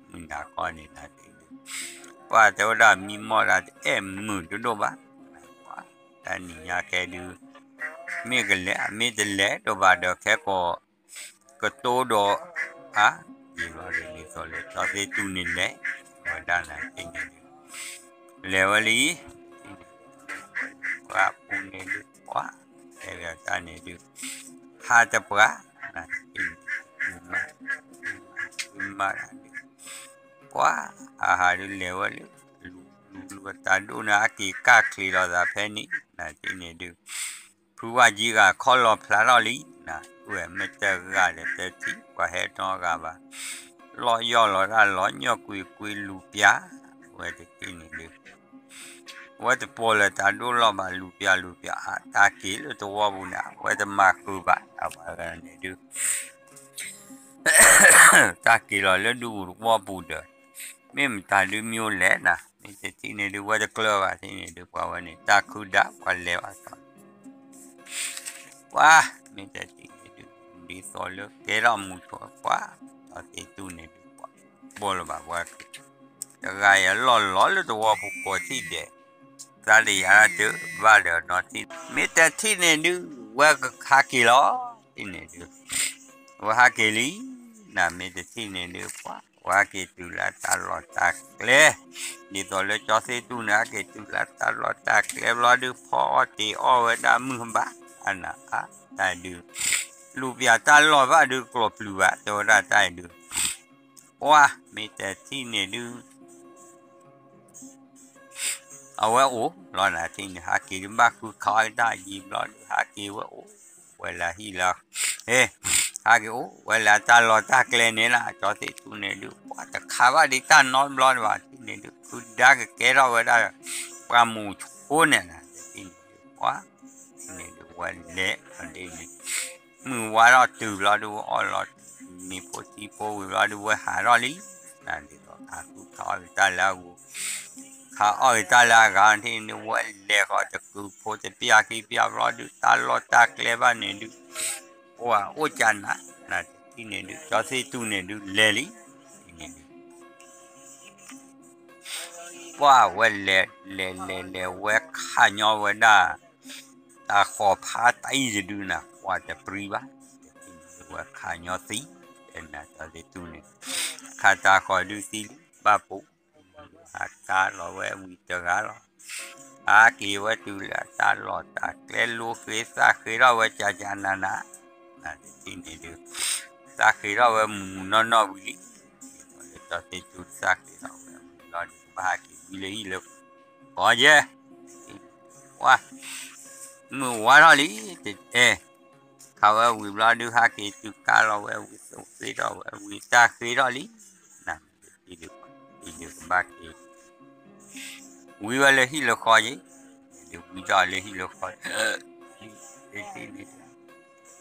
မုၢ်နၤဃီန့ၣ်နတထံၣ်ဒုး ပှၤတဲဝဲဒၣ်မံမီၢ်ဒၣ်တအဲၣ်မုာ်တဒိၣ်ဘၣ် ပှၤ တၢ်နံၤညါခဲဒုး မ့ၢ်ကလဲၤ မ့ၢ်တလဲၤဒိၣ်ဘၣ်ဒီး ခဲကိာ် ကတိၤဒီး အါ ယံာ်ဘျီဒ်သိးလၢ ကၠီသ့ၣ်တူၢ်န့ၣ်လဲၤ ဝဲဒၣ်နၤတထံၣ်န့ၣ်ဒုး လဲၤဝဲလံ ပှၤပူၤန့ၣ်ဒုး ပှၤ တဲဝဲတၢ်န့ၣ်ဒုး ဟးတပှၤ နတထံၣ်န့ၣ် မၤ မၤ မၤ ပှၤ ဟးဟးဒုးလဲၤဝဲလၢ လူၤလူၤလူၤတၢ်ဒိၣ်န့ၣ် ဟးက့ၤကၢ်ချံးလီၤသးဖဲန့ၣ် နတထံၣ်န့ၣ်ဒုး ဖုဝါကံဂၤခီၣ်လီၤဖျါထီၣ်လံ န ဝဲမ့ၢ်တဂၤဒီးတထံၣ် ပှၤဟဲနီတဂၤဘၣ် လီၢ်ယီၢ်လီၤတၢ်လီၤညီကွံာ်ကွံာ်လူၤပျး ဝဲတထံၣ်န့ၣ်ဒုး ဝဲတပိာ်လၢၤတၢ်ဒိၣ်လီၢ်ဘၣ် လူၤပျးလူၤပျး အါ တၢ်က့ၤလၢသဝီပူၤန့ၣ် ဝဲတမၤဃုာ်ဘၣ် အဝဲန့ၣ်ဒုး တၢ်က့ၤလီၤလၢဒူပူၤသဝီပူၤဒီး မ့ၢ်မတၤဒုးမံအိၣ်လဲၣ်နၤ မ့ၢ်တထံၣ်န့ၣ်ဒုး ဝဲတကျၢၤဘၣ်ထံၣ်န့ၣ်ဒုး ပှၤဝဲန့ၣ် တၢ်ခုဒၣ်ပှၤလဲၤဘၣ်သီ ပှၤ မ့ၢ်တထံၣ်န့ၣ်ဒုး ဒ်သိးလၢကဲထီၣ်မူဆိပှၤ ကၠီသ့ၣ်တူၢ်န့ၣ်ဒုး ပှၤ ပိာ်လၢၤဘၣ်ပှၤ တဂၤအံၤအလီၢ်လီၤလၢသဝီပူၤကိးထံၣ်ဒဲး သးတယၤတၢ်တဘၣ်ဒီးနီၢ်ထံၣ် မ့ၢ်တထံၣ်န့ၣ်ဒုး ဝဲကဟးက့ၤလီၤ ထံၣ်န့ၣ်ဒုး ဝဲဟးက့ၤလံ နမ့ၢ်တထံၣ်န့ၣ်ဒုး ပှၤ ဝဲဟးက့ၤတုၤလၢတၢ်လီၢ်တၢ်ကျဲ ဒ်သိးလၢကၠီသ့ၣ်တူၢ်န့ၣ် ဟးက့ၤတုၤလၢတၢ်လီၢ်တၢ်ကျဲဘျီဒုး ဖီအီၣ်တ့ၢ်အီၣ်ဝဲဒၣ်မုၢ်ဘၣ် အနၢ်အါ တၢ်ဒုး လူၤပျးတၢ်လီၢ်ဘၣ်ဒုး ကျိးပျုၤဘၣ် တဲဝဲဒၣ်တၢ်အံၤဒုး ပှၤ မ့ၢ်တထံၣ်န့ၣ်ဒုး အဝဲအိၣ်လီၤနၤထံၣ်န့ၣ် ဟးက့ၤဒုးဘၣ်ဃုခးအီၣ်တၢ်ယံာ်ဘျီဒုး ဟးက့ၤဝဲအိၣ်ဝဲလၢဟံၣ်လၢ ဟဲ ဟးက့ၤအိၣ်ဝဲလၢတၢ်လီၢ်တၢ်ကျဲန့ၣ်လီၤ ကၠီသ့ၣ်တူၢ်န့ၣ်ဒုး ပှၤတခးဘၣ်ဒံးတၢ်နီတဘျီဘၣ်ထံၣ်န့ၣ်ဒုး ခုဒါကကဲထီၣ်ဝဲဒၣ် ပှၤမူၤဆိန့ၣ်နၤ တထံၣ်န့ၣ်ဒုး ပှၤ န့ၣ်ဒုးဝဲလဲၤဒ်န့ၣ် မုၢ်ဝါထီၣ်တုၤဘျီဒုး ဝဲအီၣ်လီၤ မ့ၤဖိထံဖိဝံၤဘျီဒုး ဝဲဟးထီၣ်လံ နၤဒ်သိး ခးဃုခးအီၣ်က့ၤတၢ်လၢအဂီၢ် ခးအီၣ်က့ၤတၢ်လၢအဂၤထံၣ်န့ၣ်ဒုး ဝဲလဲၤဃီၤတကုာ်ဖိတပျၢ်ခံပျၢ်ဘျီဒုး တၢ်လီၢ်တၢ်ကျဲဘၣ်န့ၣ်ဒုး ပှၤအိၣ်ကနၤ နၤတထံၣ်န့ၣ်ဒုး ကၠီသ့ၣ်တူၢ်န့ၣ်ဒုး လဲၤလံ န့ၣ်ဒုး ပှၤဝဲလဲၤ လဲၤလဲၤလဲၤ ဝဲခးညီဝဲဒၣ် တၢ်ဃီၤဖးတၢ်အံၤတဒုနၤ ပှၤတပြံဘၣ် ဝဲခးညီသံ နၤကၠီသ့ၣ်တူၢ်န့ၣ် ခးတၢ်ဃီၤဒုးသံလံ ဘၣ်ပိာ် ဟးကါလီၤဝဲဝံၤတဂၤလီၤ ဟးက့ၤဝဲတုၤလၢတၢ်လီၢ်တၢ်ကျဲ လိဃ့သးဃ့ထီၣ်ဝဲကကနၤနၤ နၤတထံၣ်န့ၣ်ဒုး သးဃ့ထီၣ်ဝဲမုၢ်မုၢ်နီၢ်နီၢ်ဝံၤလံ လၢကၠီသ့ၣ်တူၢ်သးဃ့ထီၣ်ဝဲမုၢ်လီၤဒုး ဘၣ်ဟးက့ၤဝံၤလၢဟံၣ်လၢ ကီယဲၢ် ပှၤ မုၢ်ဝါထီၣ်လံ တအဲၣ် ခ ဟးဝဲဝံၤဘျီဒုး ဟးက့ၤတုၤကါလီၤဝဲဝံၤ သူးဃ့ထီၣ်ဝဲဝံၤ တၢ်ဃ့ထီၣ်လံ, နမ့ၢ်တထံၣ်ဒုး ပှၤတထံၣ်ဒုးကဘၣ်က့ၤ ဝံၤဝဲလၢဟံၣ်လၢဃီယ့ၣ်, ဒုးဝံၤထီၣ်လၢဟံၣ်လၢဃီ ဒ်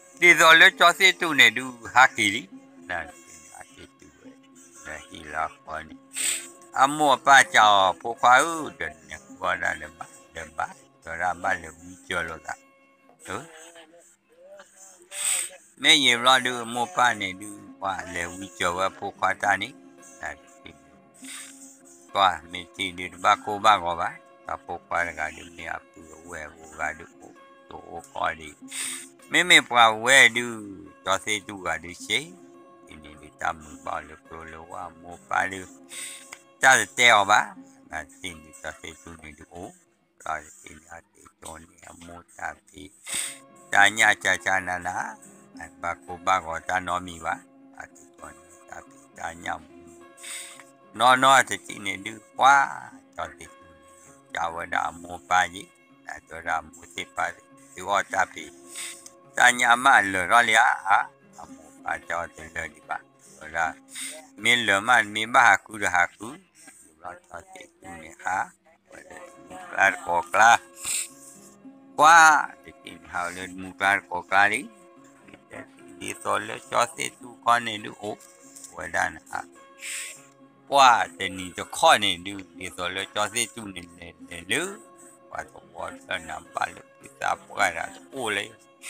သိးလၢကၠီသ့ၣ်တူၢ်န့ၣ်ဒုးဟးက့ၤလံ, နဟးက့ၤတုၤဝဲ လၢဟံၣ်လၢဃီန့ၣ်, အမိၢ်အပၢ်စံးအီၤ ဖိခွါဧၢ, ဒီးနလဲၤဃုအီၣ်တၢ်ဒီးဘၣ်, ဒီးဘၣ်, တဲဝဲဒၣ်ဘၣ်လဲၤဝံကၢၤလိာ်သး, မ့ၢ်ယံာ်ဘျီဒုး အမိၢ်ပၢ်န့ၣ်ဒုး ပှၤလဲၤဝံကၢၤဝဲဖိခွါတၢ်န့ၣ်, နတထံၣ်ဒုး ပှၤမ့ၢ်တထံၣ်ဒုးတဘၣ်ကိၢ်ဘၣ်ဂီၤဘၣ်, တၢ်ဖိခွါတဂၤဒုးမ့ၢ်အပုၢ်အဝဲၢ်အဂၤဒုးအိၣ် တအိၣ်ဃီဒံး, မ့မ့ၢ်ပှၤဝဲဒုး ကၠီသ့ၣ်တူၢ်ဂၤဒုးစ့, ဒ်န့ၣ်ဒုးတၢ်မုာ်ဘၣ်အီၤလၢကျိလၢဝါအမိၢ်ပၢ်ဒုး တၢ်တတဲအီၤဘၣ်, နတထံၣ်ဒုးကၠီသ့ၣ်တူၢ်န့ၣ်ဒုးအိၣ် လီၤတထံၣ်န့ၣ် ဟးက့ၤကၠီန့ၣ် အမိၢ်တၢ်ဖံး တၢ်ညၣ်ကၠၢ်ကၠၢ်နးနး, ဘၣ်ကိၢ်ဘၣ်ဂီၤတၢ်နီတမံၤဘၣ်, ဟးက့ၤကၠီန့ၣ်တၢ်ဖံးတၢ်ညၣ်မူ နီၢ်နီၢ်တထံၣ်န့ၣ်ဒုး ပှၤ ကၠီသ့ၣ်တူၢ်န့ၣ် ကၠီဝဲဒၣ်အမိၢ်ပၢ်ယ့ၣ်, နတဲဝဲဒၣ်အမိၢ်သ့ၣ်ပၢ်သ့ၣ် သုအီၣ်တၢ်ဖံး တၢ်ညၣ်မးလၢာ်ထီၣ်လံဧါ, အမိၢ်ပၢ်တဲအီၤတလၢာ်ဒံးဘၣ်, တဲဝဲဒၣ် မ့ၢ်လၢာ်မး မ့ၢ်ဘၣ်ဟးဃုဒီးဟးဃု, ယံာ်ဘျီကၠီသ့ၣ်တူၢ်န့ၣ်ဟး ဝဲလၢတမူကျါတကိးကျါ ပှၤ တထံၣ်န့ၣ်ဟးလၢတမူကျါတကိးကျါလံ, ဒ်သိးလၢကၠီသ့ၣ်တူၢ်ခီန့ၣ်ဒုးအိၣ်ဝဲဒၣ်နဟး, ပှၤတနံၤတခီန့ၣ်ဒုး ဒ်သိးလၢကၠီသ့ၣ်တူၢ်န့ၣ် လဲၤလဲၤလၢ ပှၤသဝီတဖျၢၣ်န့ၣ် ဘၣ်လၢဖုသးပှၢ်တဂၤတအိၣ်လၢၤ,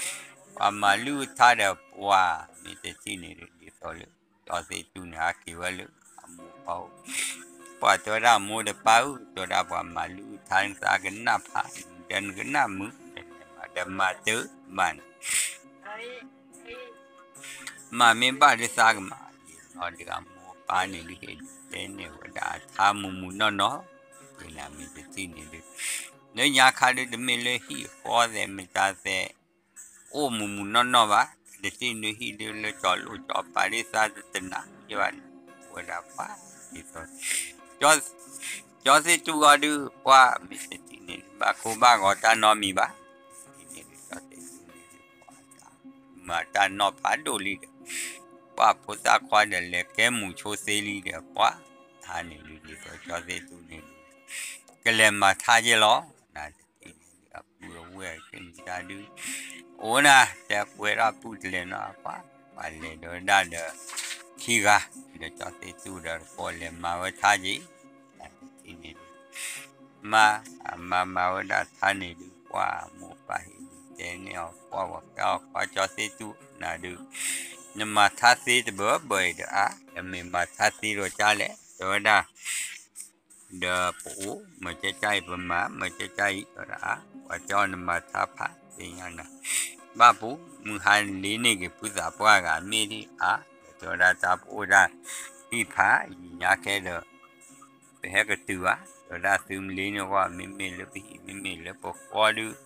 ပှၤမၤလုၢ်အထါဒီးပှၤ မ့ၢ်တထံၣ်န့ၣ်ဒုး ဒ်သိးလၢ ကၠီသ့ၣ်တူၢ်န့ၣ် ဟးက့ၤဝဲလၢအမိၢ်ပၢ်အိၣ်, ပှၤတဲဝဲဒၣ်မိၢ်ဒီးပၢ်ဧၢ, တဲဝဲဒၣ်ပှၤမၤလုၢ်အထါနသးကနၣ်ဖး, ဒီးနကနၣ်မုာ်, ဒီးမၤတၢ်မၤတၢ်မၤန့ၣ် မၤမ့ၢ်ဘၣ်ဒုးသးကမၤ, ယံာ်ဘျီဒုးအမိၢ်ပၢ်န့ၣ်ဒုးဟ့ၣ်တဲန့ၢ်ဝဲဒၣ်အထါမုာ်မုာ်နီၢ်နီၢ်, ယနာ်မ့ၢ်တထံၣ်န့ၣ်ဒုး, လၢညါခါဒုးတမ့ၢ်လၢဟံၣ်ဃီသဲးမတၤသဲး အိၣ်မုာ်မုာ်နီၢ်နီၢ်ဘၣ်, တထံၣ်ဒုးဟံၣ်ဒုးလၢကၠီလိၣ်ကၠီပၤဒုးသးတနးဘၣ်, ဝဲဒၣ်ပှၤ ဒ်သိး ကၠီသ့ၣ်တူၢ်အီၤဒုး ပှၤမ့ၢ်တထံၣ်န့ၣ်ဒုး ဘၣ်ကိၢ်ဘၣ်ဂီၤတၢ်နီတမံၤဘၣ်, ဒ်န့ၣ်ဒုးကၠီသ့ၣ်တူၢ်န့ၣ်ဒုးပှၤ မၤတၢ်နီၣ်ဖးဒိၣ်လံဒီး, ပှၤဖိသၣ်ခွါဒီးလဲၤကဲမူးဆိသ့လံဒီး ပှၤ တဟါန့ၣ်ဒုး ဒ်သိးကၠီသ့ၣ်တူၢ်န့ၣ်ဒုး ကလဲၤမၤထါက့ၤလီၤ, နတထံၣ်န့ၣ်ဒုး အပုၢ်အဝဲၢ်သ့ၣ်မတၤဒုး အိၣ်နၤ တဲကွဲးထီၣ်ပုၢ်တလဲၤနီၤ ပှၤ ပှၤလဲၤဒီးဝဲဒၣ်ဒီး ခံဂၤ ဒီးကၠီသ့ၣ်တူၢ်ဒီးတကိးလဲၤမၤဝဲထါက့ၤ, နတထံၣ်န့ၣ်ဒုး မၤ အမၤမၤဝဲဒၣ်ထါန့ၣ်ဒုး ပှၤမိၢ်ပၢ်ဟ့ၣ်ဒုးတဲန့ၢ်အီၤ ပှၤဝဲကဲအီၤခွါကၠီသ့ၣ်တူၢ်နၤဒုး နမၤထါသ့တဘၢဘၢအံၤဒီးအါ, ဒီးမ့ၢ်မၤထါသ့ဒီးကၢ်လဲၣ် တဲဝဲဒၣ် ဒီးပအိၣ် မ့ၢ်ကဲကၢ်အံၤ ပမၤ မ့ၢ်ကဲကၢ်အံၤ တဲဝဲဒၣ်အါ, ပှၤတဲအီၤနမၤထါဖးသ့ၣ်ညါနၤ, ဘၣ်ပူၤ မုၢ်ဟါလ့န့ၢ်က့ၤဖုသးပှၢ်ဂၤမ့ၢ်ဒံးအါ, ဒီးတဲဝဲဒၣ်တၢ်ပအိၣ်ဒၣ်ဟံၣ်ဖး ယံာ်ညါခဲဒီး ပဟဲကတုၤဘၣ်, တဲဝဲဒၣ်သုမလ့န့ၢ်ဝဲ မ့မ့ၢ်လၢပဟံၣ် မ့မ့ၢ်လၢပဃီဒုး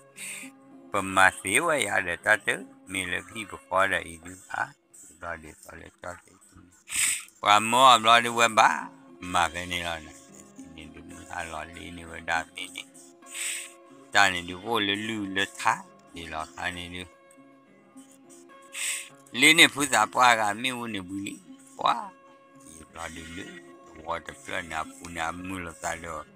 ပမၤသ့ဝဲယၤဒီးတၢ်တၢၢ် မ့ၢ်လၢပဟံၣ်ပဃီဒီးအံၤဒုးအါ, ဘျီဒ်သိးလၢကၠီသ့ၣ်တူၢ်န့ၣ် ပှၤမၢအီၤဘျီဒုးဝဲဘၣ် မၤဖဲန့ၣ်လီၤ, နတထံၣ်န့ၣ်ဒုး မုၢ်ဟါလီၤလ့န့ၢ်ဝဲဒၣ်မ့ၢ်န့ၣ် တၢ်န့ၣ်ဒုးအိၣ်လၢလုၢ်လၢထါ ဒ်လီၤခါန့ၣ်ဒုး လ့န့ၢ်ဖုသးပှၢ်ဂၤမ့ၣ်အူန့ၣ်ဝံၤလံ, ပှၤ ယံာ်ဘျီဒုးလၢ သဝီတဖျၢၣ်န့ၣ်အပူၤန့ၣ် အမုာ်လိာ်သးဒီး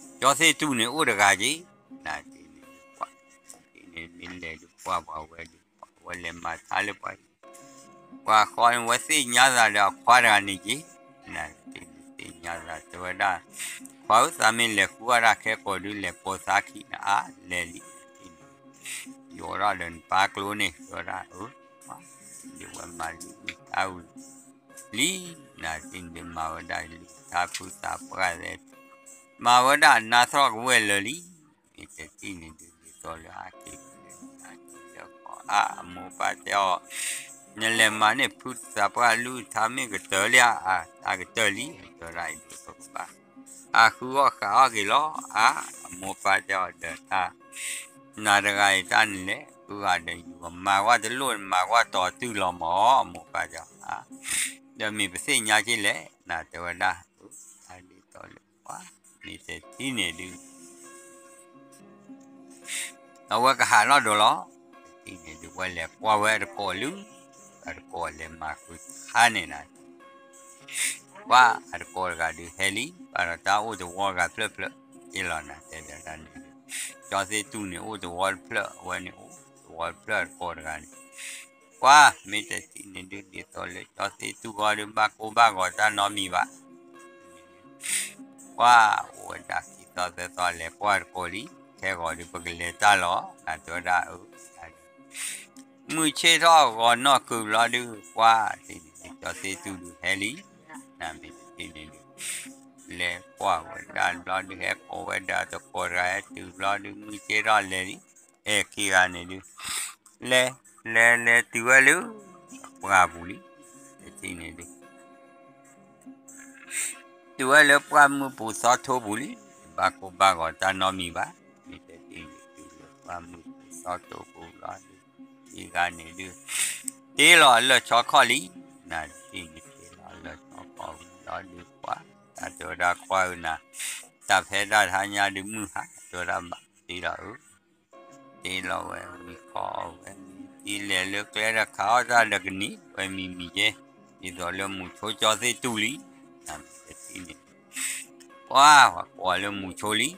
ကၠီသ့ၣ်တူၢ်န့ၣ်အိၣ်တဂၤက့ၤ, နတထံၣ်န့ၣ်ဒုး ပှၤ န့ၣ်မ့ၢ်လဲၤဒုးပှၢ်ပှၤဝဲဒုး ပှၤဝဲလဲၤမၤထါလၢပှၤ ပှၤဃီန့ၣ်ဝဲသ့ၣ်ညါသးဒီးအခွါတဂၤန့ၣ်က့ၤ, နတထံၣ်န့ၣ်သ့ၣ်ညါသးတဲဝဲဒၣ်, ခွါဧၢ သးမ့ၢ်လဲၤဃုအီၣ်တၢ်ခဲကိာ်ဒုး လဲၤပိာ်သးခံန့ၣ်အါ လဲၤလံ, ယိးထီၣ်ဒီးနပၢ်ကျိန့ၣ် တဲဝဲဒၣ်အၢ ဒုးဝဲမၤလုၢ်အုၣ်ထါဝံၤလံ, နတထံၣ်န့ၣ်ဒုးမၤဝဲဒၣ်လုၢ်ထါဖုသးပှၢ်သဲး မၤဝဲဒၣ်နါထီၣ်ကဝဲၢ်လၢာ်လံ, မ့ၢ်တထံၣ်န့ၣ်ဒုးဒ်သိးလၢအက့ၤလၢအက့ၤလၢဃီအါ အမိၢ်ပၢ်တဲအီၤ, နလဲၤမၤန့ၢ်ဖုသးပှၢ်လုၢ်ထါမ့ၢ်ကတၢၢ်လံဧါ, အါ တၢ်ကတၢၢ်လံ, တဲဝဲဒၣ်အံၤဒုးပကဘၣ် အါဃုအီၣ်ဃးအီၣ်က့ၤလီၤ, အါ အမိၢ်ပၢ်တဲအီၤဒီးတၢ် နၤတဂၤအံၤတၢ်န့ၣ်လဲၣ် ဃုဂၤဒီးယိၤမၤကွၢ်တလိၣ် မၤကွၢ်တီၤတုၢ်လီၤမၢ် အမိၢ်ပၢ်တဲအီၤ, အါ ဒီးမ့ၢ်ပသ့ၣ်ညါက့ၤလဲၣ် နၤတဲဝဲဒၣ်, အဒ်သိးလၢပှၤ မ့ၢ်တထံၣ်န့ၣ်ဒုး အဝဲကဟးထီၣ်ဒိးလီၤ, တထံၣ် တထံၣ်န့ၣ်ဒုး ဝဲလဲၤကွၢ်ဝဲအတကိးလၢ အတကိးလဲၤမၤဃုာ်ခါန့ၣ်နၤ ပှၤအတကိးတဂၤဒုးဟဲလံ ဘၣ်ဒီးတၢ်အိၣ်တဝီဂၤဖျၢၣ်ဖျၢၣ် တ့လီၤနၤတဲဒီးတၢ်န့ၣ်ဒုး ကၠီသ့ၣ်တူၢ်န့ၣ်အိၣ်တဝီတဖျၢၣ် အဝဲန့ၣ်အိၣ်တဝီတဖျၢၣ်အတကိးတဂၤန့ၣ် ပှၤမ့ၢ်တထံၣ်န့ၣ်ဒုး ဒ်သိးလၢကၠီသ့ၣ်တူၢ်ဂီၢ်ဒုး ဘၣ်ကိၢ်ဘၣ်ဂီၤတၢ်နီတမံၤဘၣ် ပှၤအိၣ်ဝဲဒၣ်ခံသီသၢသီလဲၤကွၢ်တကိးလံ ခဲဂီၤဒုး ပကလဲၤတၢ်လီၤ နတဲဝဲဒၣ်အၢ မုၢ်ဆ့ၣ်ထီၣ်ဂီၤနီၢ်ကုၤဘျီဒုး ပှၤတထံၣ်န့ၣ်ဒုး ကၠီသ့ၣ်တူၢ်ဒုးဟဲလံ နမ့ၢ်တထံၣ်န့ၣ်ဒုး လဲၤကွၢ်ဝဲဒၣ်ဘျီဒုး ဟဲကိးဝဲဒၣ်တကိးတဂၤဟဲတုၤဘျီဒုး မုၢ်ဆ့ၣ်ထီၣ်လဲၤလံ အဲၣ်ခံဂၤန့ၣ်ဒုး လဲၤ လဲၤ လဲၤတုၤဝဲလၢ ပှၢ်ပူၤလံ တထံၣ်န့ၣ်ဒုး တုၤဝဲလၢပှၢ်မုၢ်ပူၤသီထိပူၤလံ ဘၣ်ကိၢ်ဘၣ်ဂီၤတၢ်နီတမံၤဘၣ် မ့ၢ်တထံၣ်န့ၣ်တုၤလၢပှၢ်မုၢ်ပူၤသီထိပူၤလီၤဒုး ခံဂၤန့ၣ်ဒုး တ့လီၤအလၢၢ်ဆီခီၣ်လံ နတထံၣ်န့ၣ်တ့လီၤအလၢၢ်ဆီခီၣ်ဝံၤလီၤဒုး ပှၤ တၢ်တဲဝဲဒၣ်ခွါဧၢနၤ တၢ်ဖဲတၢ်တဟါညါဒုးမုၢ်ဟါ တဲဝဲဒၣ်ဘၣ်တ့လီၤအၢ တ့လီၤဝဲဝံၤဃီအီၣ်ဝဲမံၤ ဒ်လဲၣ်လၢကျဲဒီးခးအီၣ်တၢ်ဒီးကနံၤ ဝဲမံၤမံၤယဲ ဒ်သိးလၢမူဆိကၠီသ့ၣ်တူၢ်လံ နမ့ၢ်တထံၣ်န့ၣ် ပှၤ ပှၤကိးလၢမူဆိလံ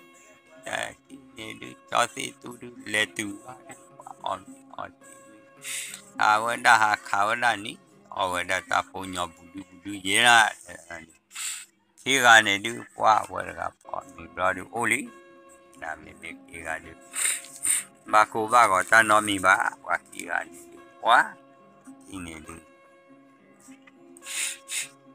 တထံၣ်န့ၣ်ဒုး ကၠီသ့ၣ်တူၢ်ဒုး လဲၤတုၤဘၣ်ဒုး ပှၤအီၣ်မ့ၤအီၣ်ထံဝံၤ ခးဝဲဒၣ်ဟးခးဝဲဒၣ်န့ၣ် အီၣ်ဝဲဒၣ်တၢ်ဖိညီပူၤဒုပူၤဒုယဲၢ်လၢ ခံဂၤန့ၣ်ဒုး ပှၤဝဲတဂၤဖီမ့ၤဘျီဒုးအိၣ်လံ နမ့မ့ၢ်ခံဂၤဒုး ဘၣ်ကိၢ်ဘၣ်ဂီၤတၢ်နီတမံၤဘၣ် ပှၤခံဂၤန့ၣ်ဒုး ပှၤ ထံၣ်န့ၣ်ဒုး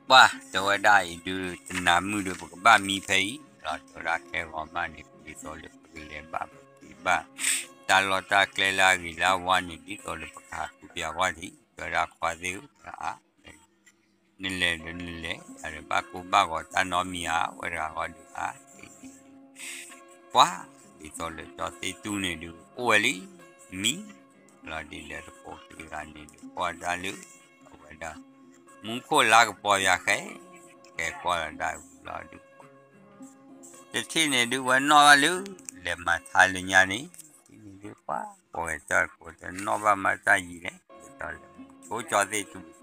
ပှၤတဲဝဲဒၣ်အံၤဒုး တနၤမုၢ်ဒုး ပကဘၣ်မံဖဲအံၤ လီၤတဲဝဲဒၣ်ခဲဂီၤမးန့ၣ် ဒ်သိးလၢပကလဲၤဘၣ်ပက့ၤဘၣ် တၢ်လီၢ်တၢ်ကျဲလၢအဂ့ၤလၢအဝါန့ၣ် ဒ်သိးလၢပကဟးဃုပၠးကွၢ်ထံး တဲဝဲဒၣ်ခွါသ့ၣ်ဧၢ အါ နလဲၤဒီးနလဲၤ အဘၣ်ကိၢ်ဘၣ်ဂီၤတၢ်နီတမံၤဧါ ဝဲတဂၤဃီဒုးဧါ ပှၤ ဒ်သိးလၢကၠီသ့ၣ်တူၢ်န့ၣ်ဒုး အိၣ်ဝဲလံ မံ လီၤဒ်လဲၣ်တကိးခံဂၤန့ၣ်ဒုး ကွၢ်တၢ်လၢ အဝဲဒၣ် မူခိၣ်လါကပီၤယၤဃဲ ကဲကွၢ်လီၤဒၣ်ဝံၤလီၤဒုး တထံၣ်န့ၣ်ဒုး ဝဲနီၣ်ဘၣ်လၢ လဲၤမၤထါလၢညါန့ၣ် တထံၣ်န့ၣ်ဒုး ပှၤ ပဝဲတၢ်ကိးတနီၣ်ဘၣ်မၤတၢ်ယံၤလဲၣ် ဒ်သိးလၢ ဆိကၠီသ့ၣ်တူၢ်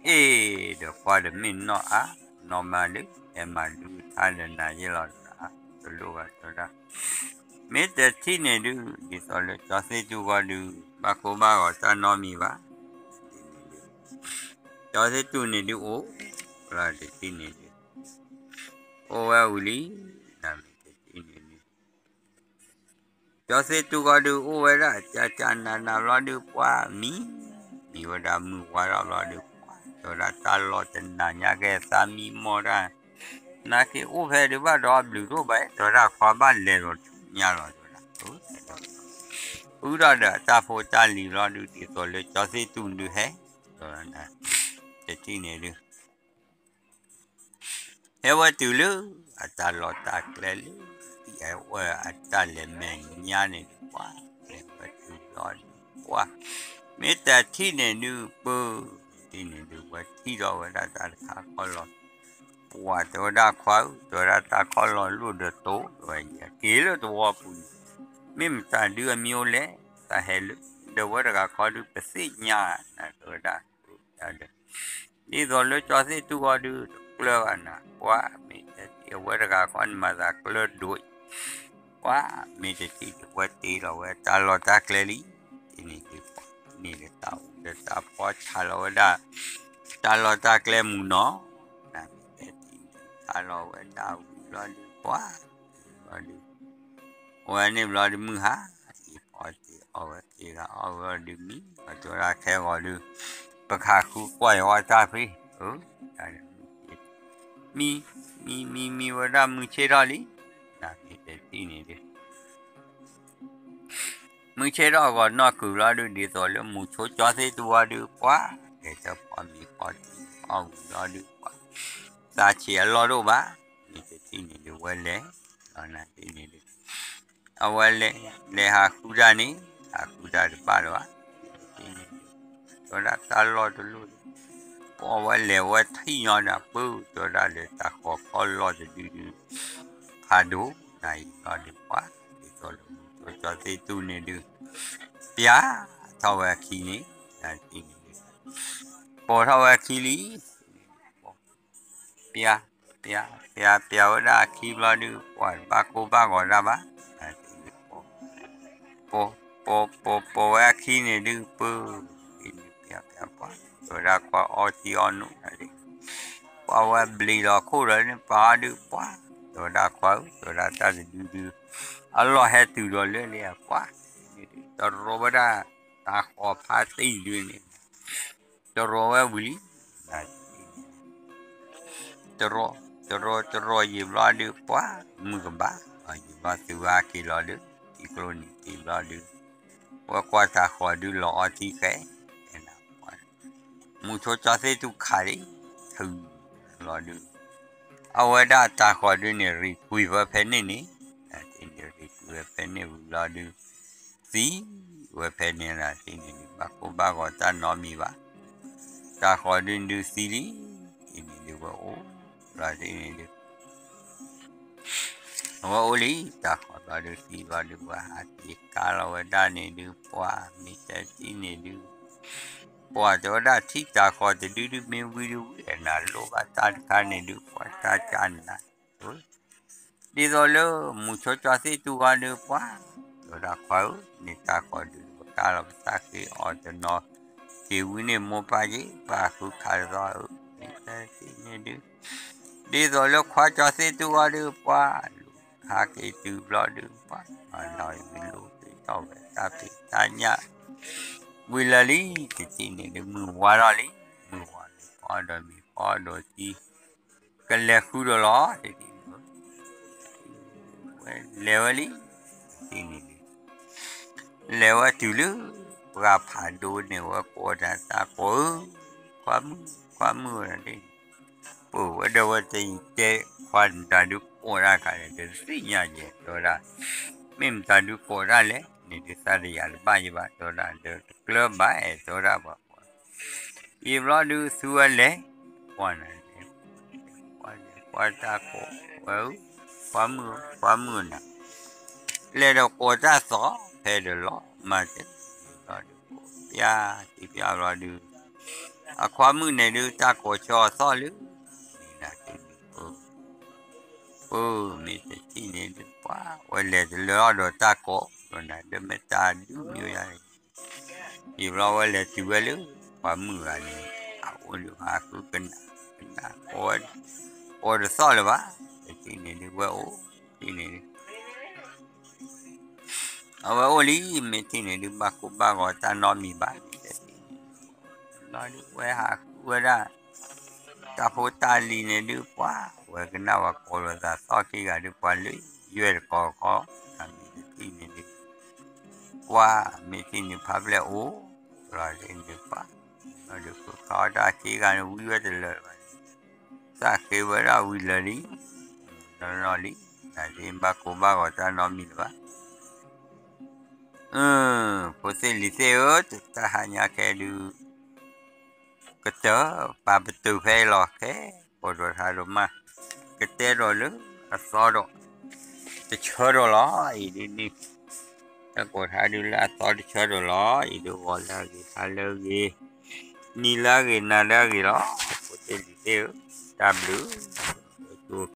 အ့ၣ် ဒီးကွၢ်ဒီးမ့ၢ်နီၣ်အါ နီၣ်မးလၢ ဟဲမၤဒုးထါဒီးနၤယဲလီၤ တလိၣ်ဘၣ်တဲဝဲဒၣ် မ့ၢ်တထံၣ်န့ၣ်ဒုး ဒ်သိးလၢကၠီသ့ၣ်တူၢ်ဂီၢ်ဒုး ဘၣ်ကိၢ်ဘၣ်ဂီၤတၢ်နီတမံၤဘၣ် ကၠီသ့ၣ်တူၢ်န့ၣ်ဒုးအိၣ် လီၤတထံၣ်န့ၣ်ဒုး အိၣ်ဝဲဝံၤလံ နမ့ၢ်တထံၣ်န့ၣ်ဒုး ကၠီသ့ၣ်တူၢ်ဂီၢ်ဒုးအိၣ်ဝဲဒၣ် ကၠၢကၠၢနးနးဘျီဒုး ပှၤမံ မံဝဲဒၣ်မုၢ်ဝါထီၣ်ဘျီဒုး ပှၤ တဲဝဲဒၣ်တၢ်လီၢ်တနၤညါကဲသးမံမီၢ်တၢ် နာ်က့အိၣ်ဖဲဒုးဘၣ်ဒီးဘျုးတအိၣ်ဘၣ် တဲဝဲဒၣ်ခွါဘၣ်လဲၤလီၤဆူညါလီၤ တဲဝဲဒၣ် ဃုထီၣ်ဒီးတၢ်ဖိတၢ်လံၤဘျီဒုး ဒ်သိးလၢကၠီသ့ၣ်တူၢ်ဒုးဟဲ တဲဝဲဒၣ် တထံၣ်န့ၣ်ဒုး ဟဲဝဲတုၤလၢ အတၢ်လီၢ်တၢ်ကျဲလၢ အဝဲအတၢ်လဲၤမဲာ်ညါန့ၣ်ဒုး ပှၤ လဲၤဝဲတုၤဘျီဒုး ပှၤ မ့ၢ်တထံၣ်န့ၣ်ဒုး ပၢ တထံၣ်န့ၣ်ဒုး ဝဲထံၣ်ထီၣ်ဝဲဒၣ်တၢ်တခါခီလီၤ ပှၤတဲဝဲဒၣ်ခွါဧၢ တဲဝဲဒၣ်တၢ်ခီလီၤလိၣ်ဒီးတိၤ တဲဝဲယက့ၤလၢသဝီပူၤန့ၣ် မ့ၢ်မတၤဒုးအမံၤအိၣ်လဲၣ် တၢ်ဟဲလၢ ဒီးဝဲတဂၤခီဒုးပသ့ၣ်ညါ နတဲဝဲဒၣ် ဒ်သိးလၢကၠီသ့ၣ်တူၢ်ဂီၢ်ဒုး တကျၢၤဘၣ်နၤ ပှၤမ့ၢ်တထံၣ်အဝဲတဂၤဃီန့ၣ်မၤသးကျၢၤဒိၣ်အံၤ ပှၤမ့ၢ်တထံၣ်ဒုး ဝဲတ့လီၤဝဲတၢ်လီၢ်တၢ်ကျဲလံ တထံၣ်န့ၣ်ဒုး န့ၣ်လၢတၢ်အူဒီးတၢ်ဖီဆါလီၤဝဲဒၣ် တၢ်လီၢ်တၢ်ကျဲမုၢ်နီၤ နမ့ၢ်တထံၣ်ဒုး ဆါလီၤဝဲဒၣ်ဝံၤလီၤဒုး ပှၤ လီၤဒုး ဝဲန့ၣ်ဘျီဒုးမုၢ်ဟါ အံၤဖီတ့ၢ်အီၣ်ဝဲတ့ဂၤအီၣ်ဝဲဒုးမံ အတဲဝဲဒၣ်ခဲဂီၤဒုး ပကဟးဃုကွၢ်ယဝဲတၢ်ဖဲ အၢ တၢ်ဒုး မံ မံ မံ မံဝဲဒၣ်မုၢ်ဆ့ၣ်ထီၣ်လံ နမ့ၢ်တထံၣ်န့ၣ်ဒုး မုၢ်ဆ့ၣ်ထီၣ်ဂီၤနီၣ်ကုၤလီၤဒုး ဒ်သိးလၢမူဆိကၠီသ့ၣ်တူၢ်ဝဲဒုး ပှၤ လဲၤတဖီမ့ၤဖီတ့ၢ်အီၣ်ဝံၤလီၤဒုး ပှၤ သးဆံးအလီၢ်ဒိၣ်ဘၣ် မ့ၢ်တထံၣ်န့ၣ်ဒုး ဝဲလဲၤ လီၤနၤတထံၣ်န့ၣ်ဒုး အဝဲလဲၤ လဲၤဟးဃုတၢ်န့ၣ် ဟးဃုတၢ်တဘၣ်လၢၤဘၣ် တဲဝဲဒၣ်တၢ်လီၢ်တလိၣ် ပှၤဝဲလဲၤဝဲထံၣ်ညီနၤ ပၢ တဲဝဲဒၣ်လၢတၢ်ဃီခီလီၢ်တဒုဒုး ဖးဒိၣ် နၤအံၤလီၤဒုး ပှၤ ဒ်သိးလၢမူဆိကၠီသ့ၣ်တူၢ်န့ၣ်ဒုး ပျၢ် ပိာ်ထီၣ်ဝဲအခံန့ၣ်, ပိာ်ထီၣ်ဝဲအခံလံ, ပျါ, ပျါ, ပျါ, ပျါဝဲဒၣ်အခံဘျီဒုး ပှၤတဘၣ်ကိၢ်ဘၣ်ဂီၤတၢ်ဘၣ်, ပိာ်, ပိာ်, ပိာ်ဝဲအခံန့ၣ်ဒုး ပၢ်, ပျါ, ပျါ, ပှၤ, တဲဝဲဒၣ်ခွါအီထံအီနိၣ်န့ၣ်, ပှၤဝဲဘျံးလီၤခိၣ်ဒီးန့ၣ် ပှၤအီဒုး ပှၤ, တဲဝဲဒၣ်ခွါဧၢ, တဲဝဲဒၣ်တၢ်တဒုဒု, အလီၢ်ဟဲတုၤဒီးလၢလံ ပှၤ, တရီဝဲဒၣ်တၢ်ဃီၤဖးတံၢ်ဒုန့ၣ်, တရီဝဲဝံၤလံ တရီ, တရီ, တရီယံာ်ဘျီဒုး ပှၤ, မုၢ်ကဘၣ်, ယံာ်ဘျီသုဝဲဟဲက့ၤလီၤဒုး, ထံကျိနံၤတ့ဘျီဒုး, ဝဲကွၢ်တၢ်ဃီၤဒုးလီၤအီထံဃဲ, မုၢ်ဆိကၠီသ့ၣ်တူၢ်ခးလံ, ထုးလီၤဒုး, အဝဲဒၣ်တၢ်ဃီၤဒုးန့ၣ် ရံၣ်ကွံာ်ဝဲဖဲန့ၣ်န့ၣ်, တ့န့ၣ်ရံၣ်ကွံာ်ဝဲဖဲန့ၣ်ဝံၤဘျီဒုး သံဝဲဖဲန့ၣ်လၢတ့န့ၣ်ဒုး ဘၣ်ကိၢ်ဘၣ်ဂီၤတၢ်နီတမံၤဘၣ်, တၢ်ဃီၤဒုးဒုးသံလံ, တ့န့ၣ်ဒုးဝဲအိၣ်လီၤတ့န့ၣ်ဒုး အဝဲအိၣ်လံ တၢ်ဃီၤဘျီဒုးသံဘျီဒုး ဝဲဟးက့ၤကါလီၤဝဲဒၣ်န့ၣ်ဒုး ပှၤမ့ၢ်တဲတ့န့ၣ်ဒုး ပှၤတဲဝဲဒၣ်ထံၣ်တၢ်ဃီၤတဒုဒုးမ့ၢ်ဝံဒုးဝံ အနၢ်လိၣ်ဘၣ်တၢ်တခါန့ၣ်ဒုး ပှၤတၢ်ကၢ်နး ဒ်သိးလၢမုၢ်ဆိကၠီသ့ၣ်တူၢ်အီၤဒုး ပှၤ တဲဝဲဒၣ်ခွါဧၢ န့ၣ်တၢ်ဃီၤဒုးပကါလီၤပသးဃ့အီၤတနီၤ က့ၤဝံန့ၣ်မိၢ်ပၢ်က့ၤ ပၢ်ဃုခးတသီဧၢ မ့ၢ်တဲတ့န့ၣ်ဒုး ဒ်သိးလၢခွါကၠီသ့ၣ်တူၢ်အီၤဒုး ပှၤ လူၤဟးက့ၤတုၤဘျီဒုး ပှၤ နီၢ်နီၢ်အံၤမ့ၢ်လိၣ်က့ၤထီၣ်ဝဲတၢ်ဖံးတၢ်ညၣ် ဝံၤလၢာ်လံ တထံၣ်န့ၣ်ဒုး မုၢ်ဝါထီၣ်လံ မုၢ်ဝါလံ ဖီဒီးမ့ၤဖီဒီးသံ ကလဲၤဃုဒီးလီၤ တထံၣ်န့ၣ် ဝဲလဲၤဝဲလံ တထံၣ်န့ၣ်ဒုး လဲၤဝဲတုၤလၢ ပှၤဖးဒိၣ်န့ၣ် ဝဲကိးတၢ်တၢ်ကိးဧၢ ခွါမုၣ် ခွါမုၣ်ဝဲဒၣ် ပဝဲဒီးဝဲတတဲ ခွါနတၢ်ဒုးကိးတၢ်ခါန့ၣ် တသ့ၣ်ညါယဲ တဲဝဲဒၣ် မ့ၢ်မတၤဒုးကိးတၢ်လဲၣ် န့ၣ်ဒုးသးတယာ်တဘၣ်ယဘၣ် တဲဝဲဒၣ် ဒီးတကျၢၤဘၣ်အဲၣ် တဲဝဲဒၣ်ပှၤ ယံာ်ဘျီဒုးသုဝဲလဲၤ ပှၤန့ၣ် ပှၤတၢ်ကိးဝဲဧၢ ခွါမုၣ် ခွါမုၣ်နၤ လဲၤဒီးကိးတၢ်သီ ဖဲဒီးလီၤ မၤတဲ ဘျီဒုး ပျါ တံပျါဘျီဒုး အခွါမုၣ်န့ၣ်ဒုး တၢ်ကိးဆၢအသီၣ်လၢ န့ၣ်ဒၣ် ပၢ် ပၢ်မ့ၢ်တထံၣ်န့ၣ်ဒုး ပှၤ ဝဲလဲၤတလၢအီၤဒီးတၢ်ကိး ဒီးနၤ ဒၢမ့ၢ်တၢ်ဒုးမံၤဝဲဒၣ်န့ၣ် ယံာ်ဘျီဝဲလဲၤတုၤဝဲလၢ ပှၤမုၣ်ဂၤန့ၣ် အအိၣ်ဒုးဟးဃုကနၣ် ကနၣ် ကိးတသီၣ်လၢၤဘၣ် တထံၣ်န့ၣ်ဒုး ဝဲအိၣ် ထံၣ်န့ၣ်ဒုး အဝဲအိၣ်လံ မ့ၢ်ထံၣ်န့ၣ်ဒုး ဘၣ်ကိၢ်ဘၣ်ဂီၤတၢ်နီတမံၤဘၣ် မ့ၢ်တဲ ဘျီဒုး ဝဲဟးဃုဝဲဒၣ် တၢ်ဖိတၢ်လံၤန့ၣ်ဒုး ပှၤ ဝဲကနၣ်ဝဲကိးလိာ်သးသီၣ်ခံဂၤဒုး ပှၤလၢယွဲၢ်တကိးခီ မ့ၢ်တထံၣ်န့ၣ်ဒုး ပှၤ မ့ၢ်ထံၣ်န့ၣ် ဖးဖျဲၣ်အိၣ် လီၤဒုးန့ၣ်ပှၤ ဘျီဒုး ဃုခးအီၣ်တၢ်ခံဂၤန့ၣ် ဝံဝဲတလၢာ်ဘၣ်န့ၣ် သးဃ့ဝဲဒၣ်ဝံၤလၢာ်လံ နီၢ်နီၢ်လံ နၤဒ်ဘၣ်ကိၢ်ဘၣ်ဂီၤတၢ်နီတမံၤလၢၤဘၣ် ဖိသ့ၣ်လံၤသ့ၣ်ဧၢ တၢ်ဟါညါခဲဒုး ကတၢၢ်ပာ်ပတုာ်ဖဲအံၤလီၤ ခဲကိးထီၣ်ထါဒိၣ်မး ကတဲဒီးလၢအသီဒီး တဆၢဒီးလီၤ အံၤဒ်န့ၣ် တၢ်ကိးထါဒုးလၢအသီတဆၢဒီးလီၤ အံၤဒုးဂီၤလၢအဂ့ၤ ဟါလၢအဂ့ၤ နံၤလၢအဂ့ၤ နၤလၢအဂ့ၤလီၤ ဖိသ့ၣ်လံၤသ့ၣ်ဧၢ တၢ်ဘျုး